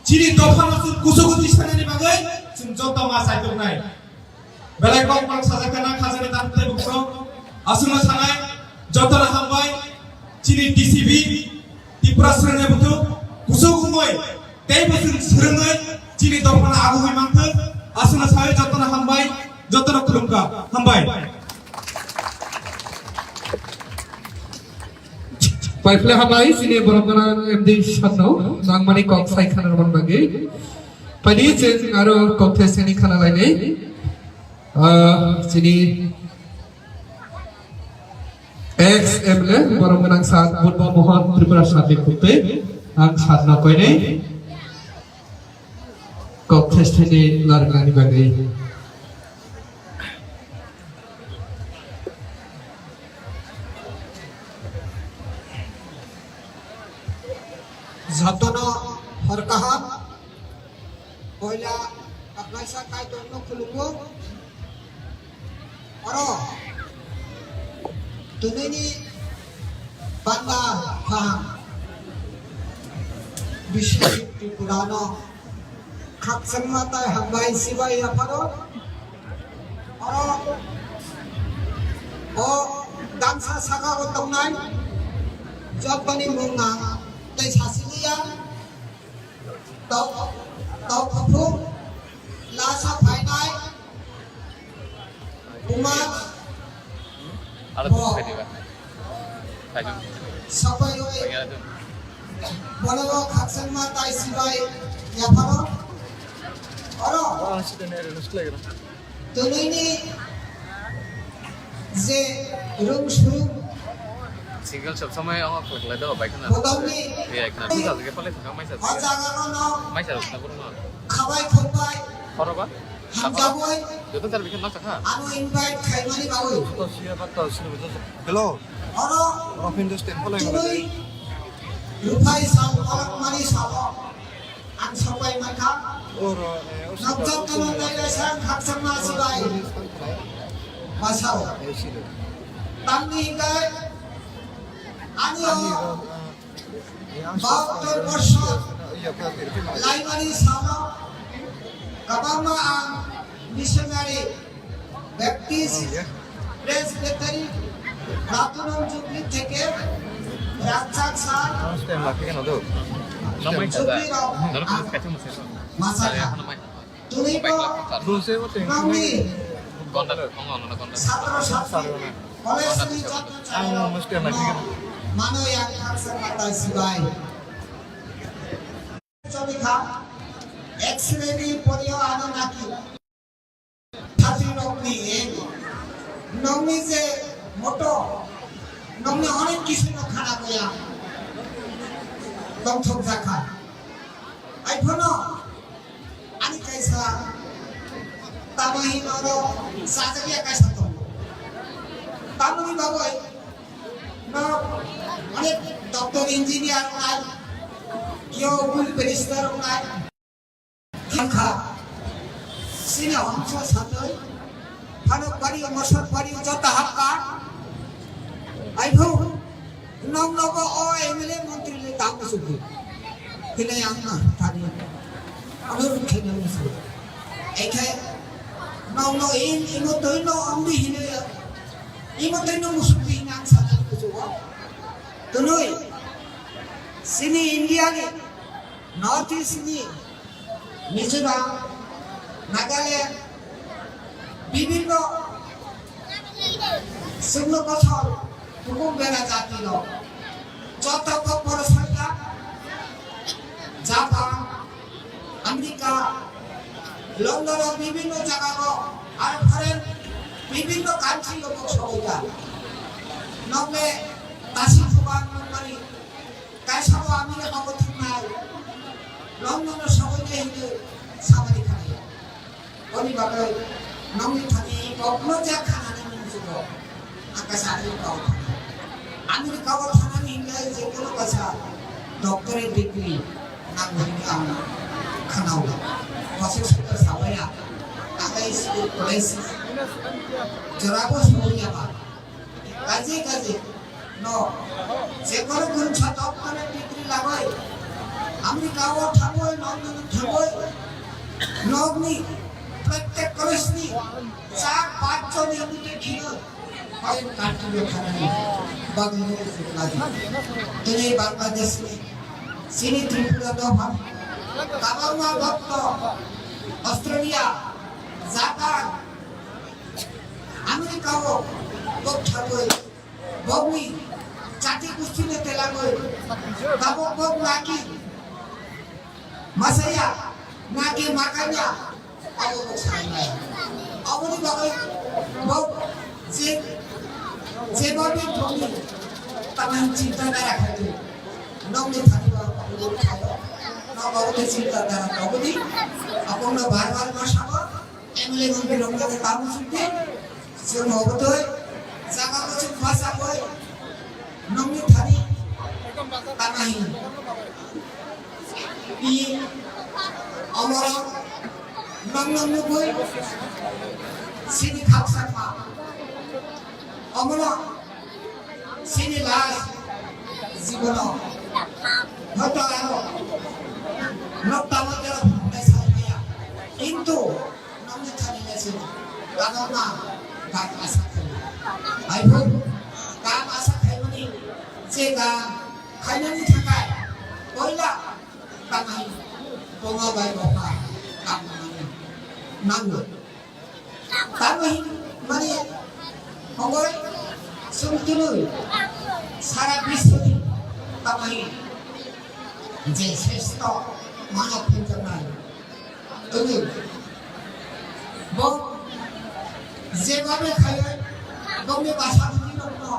Chini dophano chwng kuchugo tisanani bagwi chwng joto ma chaituknai. Belai kok kok sajak kana khajani takhuk tei bukhuk rok. Aswkno sanai jotono hambai. Chini T C B Tripura swrwngni buthuk kuchuk wngwi teibo chwng swrwngwi chini dophano agugwi manthwk. Aswkno sawi jotono hambai, jotono khulumkha. Hambai. Paiphle hambai chini borok gwnang M D satno nangmani kok sai khana rwmani bagwi. Paidi chwng aro kok theseni khana lainai. Ah, chini Ex M L A borok gwnang sat Budba Mohan Tripura sat ni khutwi ang sat no koinai kok thestheni larnani bagwi. Jotono hor kaham. Poila kaplaisa Kaitorno khulumgo. Oro twnini panda kaham Biswajit Tripurano khakchangma tai hambai sibai yapharo. Oro o dansa saka o tongnai jotoni mungna tei sasiliya. Tok, tok, phung, lasa phainai, buma, Alo bo, tu kadiba. Kaju. Sapai oi, Kaju. Bono bo khakchangma tai sibai, yapharo. Oro. Twnwini je rung surung single sob samai ong khlai khlai do bai khna. Bodolni ri ai khna. Tisa jage pale thang mai sa. O jaga no no. Mai sa na guru ma. Khabai khumbai. Khoro ba? Hamjaboi. Joto tar bikhan ma sakha. Ano invite khaimani bagwi. Hello. Oro. Oro Hindustan pale. Twnwi ruphai sal palak mani sabo. Ang sapai mankha. Oro, eh, o Nokjak sita, kama o sita. Naila sang khakchangma sibai. Masao. Eh, sida. Tamni hingkai ani o Ani o, eh, eh, ang bahattor sita, borsor iya, kha, kha, kha. Laimani samo kabangma ang missionary Baptist, oh, iya. Presbytery, platinum jubilee থেকে পঞ্চাশ সাল jubilee rock মাসাকা। তুমি তো নমনি ছাত্র ছাত্রী কলেজ নি যত চাইলো মানো ইয়াং থাকছে মাতাই সিবাই। চলিখা এক্সরে নি পরিও আনো নাকি? Thirty rokni ego. Nokni je moto, nokni onek kisu no khana goya. Tongthok jakha. Ai phono, ani kaisa, tamo hino ro, sajagya kaisa tongo. Tamoni bagoi, no, onek doctor engineer nai, kio bil barrister nai. Thangkha, sini hongso satoi, phanok pari, mosok pari, jota hakka. Aiphu, nong nogo o M L A montri le tamo sugi. Hinai ang na thani. Anurudh khaina musu. Ekhai, nong no in, imo toi no amdi hinai. Imo toi no musu hinai ang satoi musu. Tunui, sini India ni North East ni Mizoram, Nagaland, bibhinno sungno kothor hukum bera jati rok joto kok boro soila Japan, America, London o bibhinno jaga o aro foreign bibhinno country o kok soila. Nokle tasi phuban nokmani Kaisa bo amini hago thumnai. Nong nono sogoi nai hinwi samani khanai. Oni bagwi nongni thani kokno jak khanani mung jugo. Akasa amini kau thani. Amini kau thanani hinwi je kono kaisa doctorate degree nang hinwi ang khanao. Bosok sokha sabaya. Akai school college. Jorabo sogoi ya ba. Kaje kaje no, je kono kun chha doctorate degree lagoi, America o thangoi, London o thangoi, nokni prottek college ni char panch jon ni amni khino, foreign country o thanani bagwi no ujuk laji. Tini Bangladesh ni, sini Tripura no phan, kabangma bhakto Australia, Japan, America o bok thangoi, bokni jati gusti no telangoi, tabok bok naki masaya, naki makanya, abo bok sanai. Aboni bagoi bok je, je bokni bokni taman chinta dara khaidi. Nokni thani ba bok khayo. Nok aboni chinta dara aboni, abokno bar bar ma sabo. M L A montri rok jaga tamo sukti, chwng obotoi, jaga kuchuk basa boi, nongni thani tanahi. I omoro nong nong nugui, sini khaksa kha. Omono sini last jibono hoito aro nok tamo tero phunuknai sai maya. Kintu nokni thani le se kabangma kam asa khaio. Haiphuru kam asa khaimani je kam khainani thakai poila tamo boma bai bopha kam manani nango. Tamo hin mani hongoi sumtului sara biswoni tamo hin je sresto manob hinjaknai tului bo jebhabe khaioi bongni basa bwtwi rokno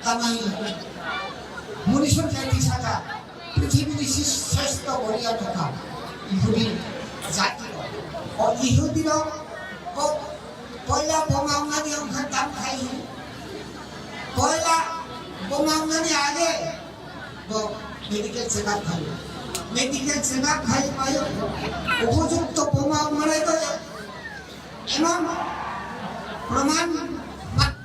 Tamani Munison jati saka prithibi ni sresto boriya tongkha Ihudi jati rok. O Ihudi rok bo poila boma wngnani wngkha tam khai hi. Poila boma wngnani age bo medical check up khai. Medical check up khai pai upojukto boma wngnai to Emon proman ma-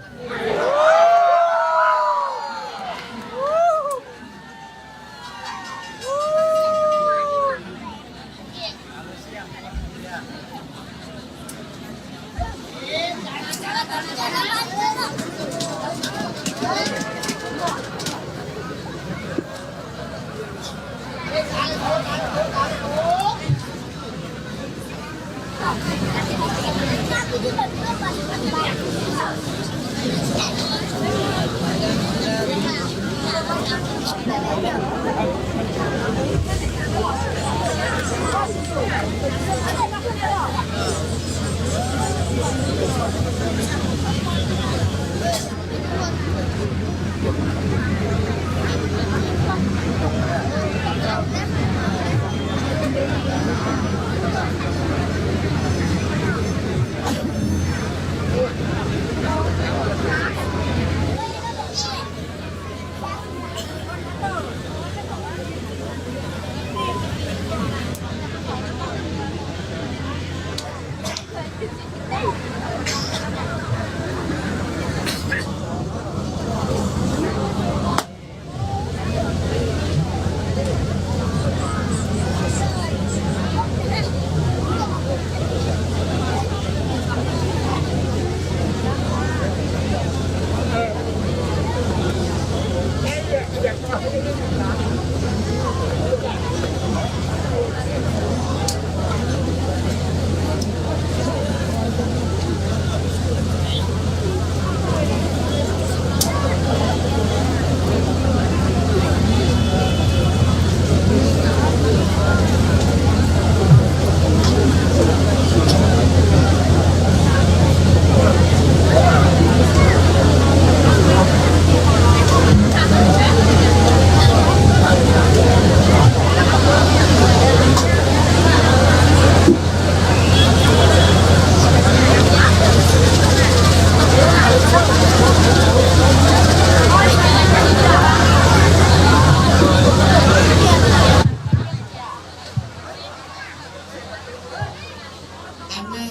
Ane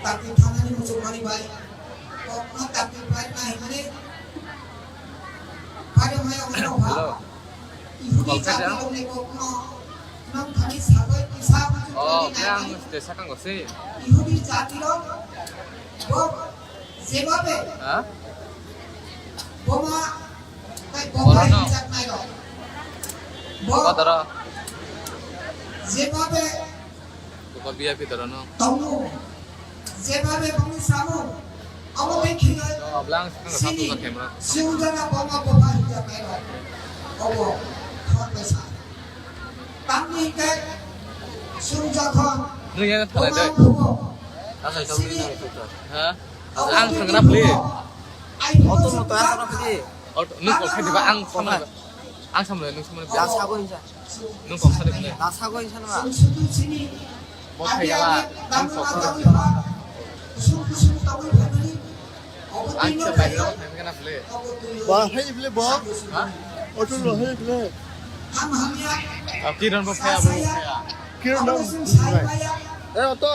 takti thanani muchungmani bai. Kokno takti bai na himani. Pai mai ang no ba. Hello. Ihudi jati rok ni kokno. Nang thani sabai kisa muchung. Oh, kani nai ang nai. Te sakang ko si. Ihudi jati rok. Bo jeba be. Ha? Boma tai boma. Ora no. Hijak nai rok. Bo. Kotoro. Jeba be. Buka V I P doro no. Tongo. Jeba be bangni samo. Abo be khinga. No, ablang sakang sini. Satu ka camera. Siudana boma boba hinja kairo. Obo. Thor besa. Tamni ke. Sumja khon. Nung yang thalai dai. Boma bobo. Asal sini. Sini. Ha? Abo ang be thangna khinga. Pli. Ai auto no to asal pli. Auto, nung kok khe diba ang samla. Ang samla, nung samla. Ya sago hinja. Nung kok sa de. Na sago hinja na. Bo khe yala, nung kok sa de. Ang khe bai rok thang khe na phle. Ba hai phle bo. Ha? Auto lo hai phle. Ah, Kiran bo phaya bo. Kiran dam. Eh, auto.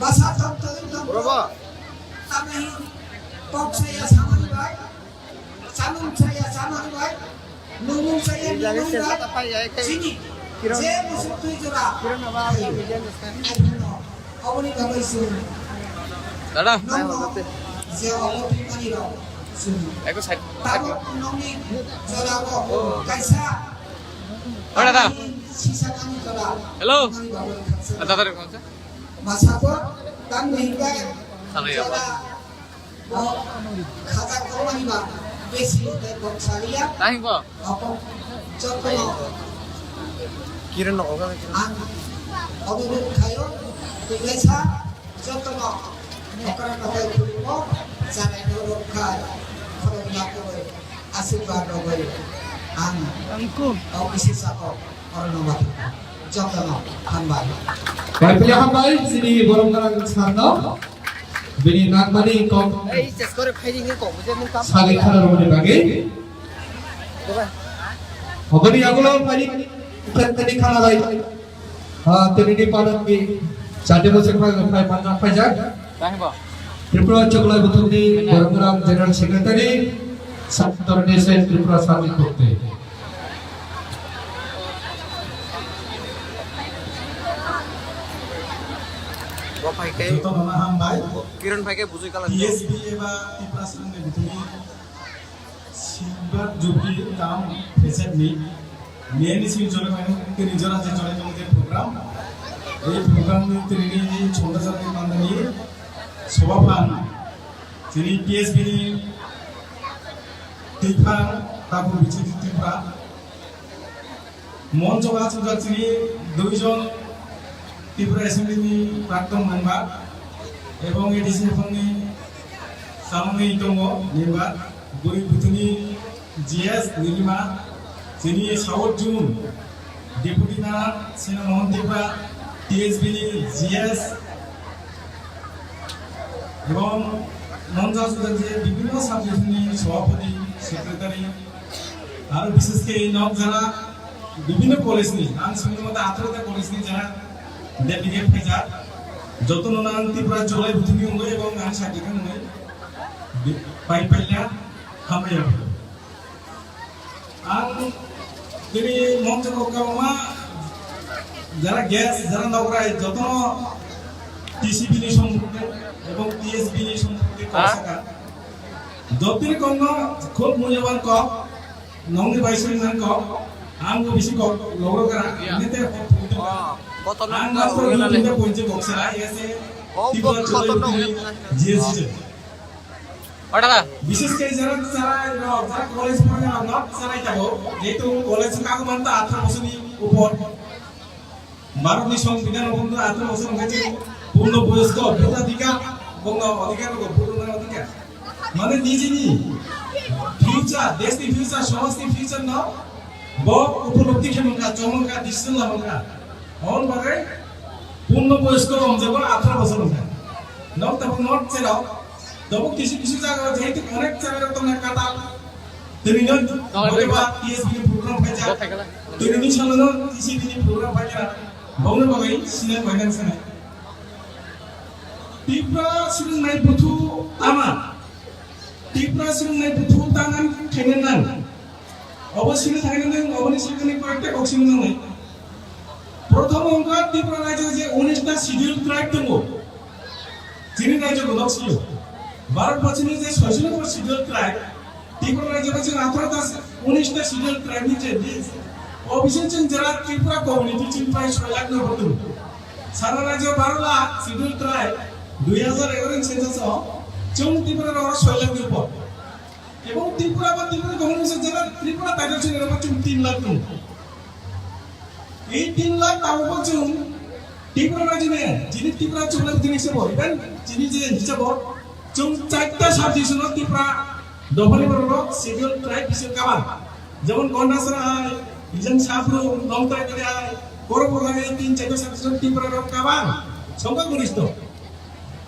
Basa tong tong tong. Bro, ba. Tamni kok saya samani bai. Samung saya samani bai. Nunung saya nunung bai. Sini. Kiran. Je musuh tu jora. Kiran apa? Ai. Ai, no. Aboni bagwi sung. Dada. Nong no. Je obo twi mani rok. Sung. Eko side. Tamo nongni jora ko. Kaisa. Ora da. Sisa kani jora. Hello. Mani bagwi khaksa. Ada tadi kau. Masako tang hingga. Salah ya, jora Pak. Bo khajak tongmani ba besi tei kok saliya. Tahing bo. Kok jotono. Kiran no oga kiran. Ang onurodh khayo, tei kaisa jotono nokra nokhai khulimo, janai no rok khai, khorok yakoi, asirwad rogoi. Ang Angku. Kok isi sako. Orono mati. Jotono hambai. Bai pilihan bai, sini borok gwnang sarno. Bini nangmani kok. Ei, ches kore phaidi ngi kok, bujhe nung kam. Sagi khana romani bagi. Oboni agulo pani, pani khana bai. Ah, tini di padan bi. Jati bosik pai, pai, pai, pai, pai, jak. Tripura Choklai Buthumni Boromgram General Secretary, Santor Nesen Tripura Sandi Kokte. Bo phai khe joto no hambai. Kiran phai khe bujui kalam. T S B eba Tripura Sandi Buthumni Silver Jubilee cum Freshers ni meni sing jole mai tini jora je jole tong je program. Ei program ni tini ni chonda jani mandani sobaphang tini T S B ni twiphang tabuk bichini twiphang. Moncho o achukjak chini duijon Tripura Assembly ni prakton member ebong A D C ni samungni tongo member, bwrwi buthuni G S Nilima, chini South Zone Deputy Nana Sena Mohan Tripura, T S B ni G S, ebong moncho o achukjak je bibhinno subdivision ni sobhapoti, secretary, aro bishesh khe nok jara bibhinno college ni, ang songni mote atharo ta college ni jara delegate phaijak, jotono ang Tripura Chwrai Buthumni wngwi ebong ang sakhe wngwi pai paila hambai. Ang tini moncho o kwbangma jara guest, jara nokrai jotono T C B ni sompokhe ebong T S B ni sompokhe kok sakha. Jotoni kokno khub mulyaban kok, nokni bai songni kok, ang bo bisi kok logro kara, nete kok phuto. Ang matro dui tinta point se kok sa, ese Tripura Chwrai Buthumni G S T. Bishesh khe jara chwrai rok, jara college phornai rok no chwrai tabuk, jehetu college kago manta atharo bosorni upor. Bharatni Songbidan o bongno atharo bosor wngkha je purno boyosko, bhotadhikar, bongno adhikar rok, bhot rwna adhikar. Mane nijini future, deshni future, somajni future no bo upolobdhi khe mankha, chong mankha, decision la mankha. Hon bagwi purno boyosko wngjago atharo bosor wngkha. Nok tabuk not cherok, tabuk kisu kisu jaga jehetu onek cherok tongnai katal. Tini no, Tini no, T S B ni program phaijak. Tini ni salo no T S B ni program phaijak. Bongni bagwi sinai bainang sinai. Tripura swrwngnai buthu tama. Tripura swrwngnai buthu tama khaina nang. Obo sini thaina nang, oboni sini koyekta kok sini nangnai. Prothom wngkha Tripura rajyo je unis ta schedule tribe tongo. Chini rajyo bo nok sio. Bharat borsoni je soichno number schedule tribe, Tripura rajyo bo chwng atharo ta unis ta schedule tribe ni je list. O bising chwng jera Tripura community chwng prai soi lakh no botung. Sara rajyo baro lakh schedule tribe, dui hazar egaroh ni census o chwng Tripura rok soi lakh ni upor. Ebong Tripura ba Tripura community jera Tripura title chwng rok chwng tin lakh tongo. Ei tin lakh tabukbo chwng Tripura rajyoni, chini Tripura chwng jini hisabo, even chini je hisabo, chwng charta subdivision o Tripura dophani borok schedule tribe bisingo kabang. Jemon Gondasara hai, Ijang Sabru, Longtrai Bari hai, Korokbor hai, tin charta subdivision Tripura rok kabang. Songkha goristo.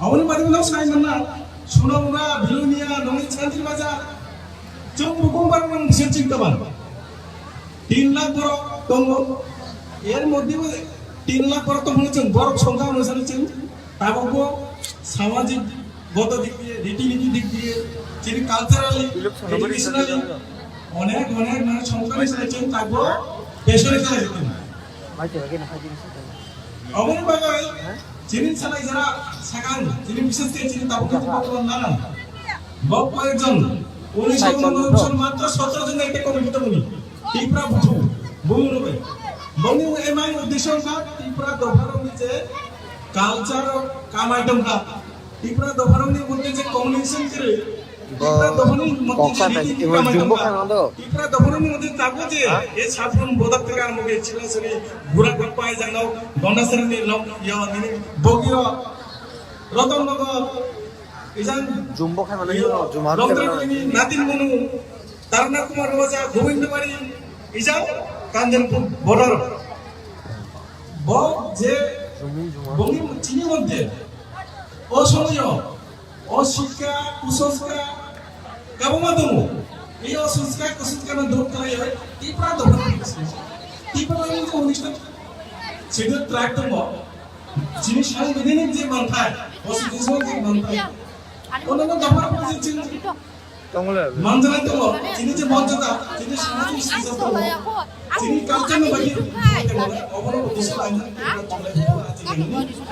Aboni bade no sai manna, Sunamura, Bilonia, Nongni Chandir Bazar, chwng bukung bar nang bising ching tabang. Tin lakh borok tongo, er moddhe bo tin lakh borok tongmani chwng borok songkha onusari chwng tabukbo samajik goto dik diye, riti niti dik diye, chini culturally, educationally, onek onek mane songkha onusari chwng tabukbo peso rikha rikha. Oboni bagwi chini salai jara sakang, chini bishesh khe chini tabuk khe bortoman nanang. Bo koyekjon, unisho unonoboi matro sotro jon ekta committee tongmani. Tripura buthu, bumung rwbai. Boni emang uddesho wngkha Tripura dopharokni je culture kamai tongkha. Tripura dopharokni moddhe je communication kwrwi, Tripura dophani moddhe je riti niti kamai tongkha. Tripura dophani moddhe tabuk je, e Sabrum bodak theke arombo khe Chiklasari, Gura Goppa, Ijang nok, Gondasarani nok, yo, nini Bogio, Roton Nagar, Ijang, Jumbo khai mano, yo, Jumbo khai mano. Longtrai Bini, Natin Munu, Tarana Kumar Roja, Gobindo Bari, Ijang, Kanchanpur border. Bo je, Jumbo, Jumbo. Bongni chini moddhe, o somoyo, O sikha, kusanskar, kwbangma tongo. Ei o sanskar, kusanskar no duk khlaiwi Tripura dophani, Tripura ni je unis ta schedule tribe tongo. Chini sangbidanik je manthai, o schedule je manthai. Ono no dopha je chini manjana tongo. Chini je manjana, chini samajik sisa tongo. Chini culture no bagwi tongo. Obono uddesho lainani Tripura dophani.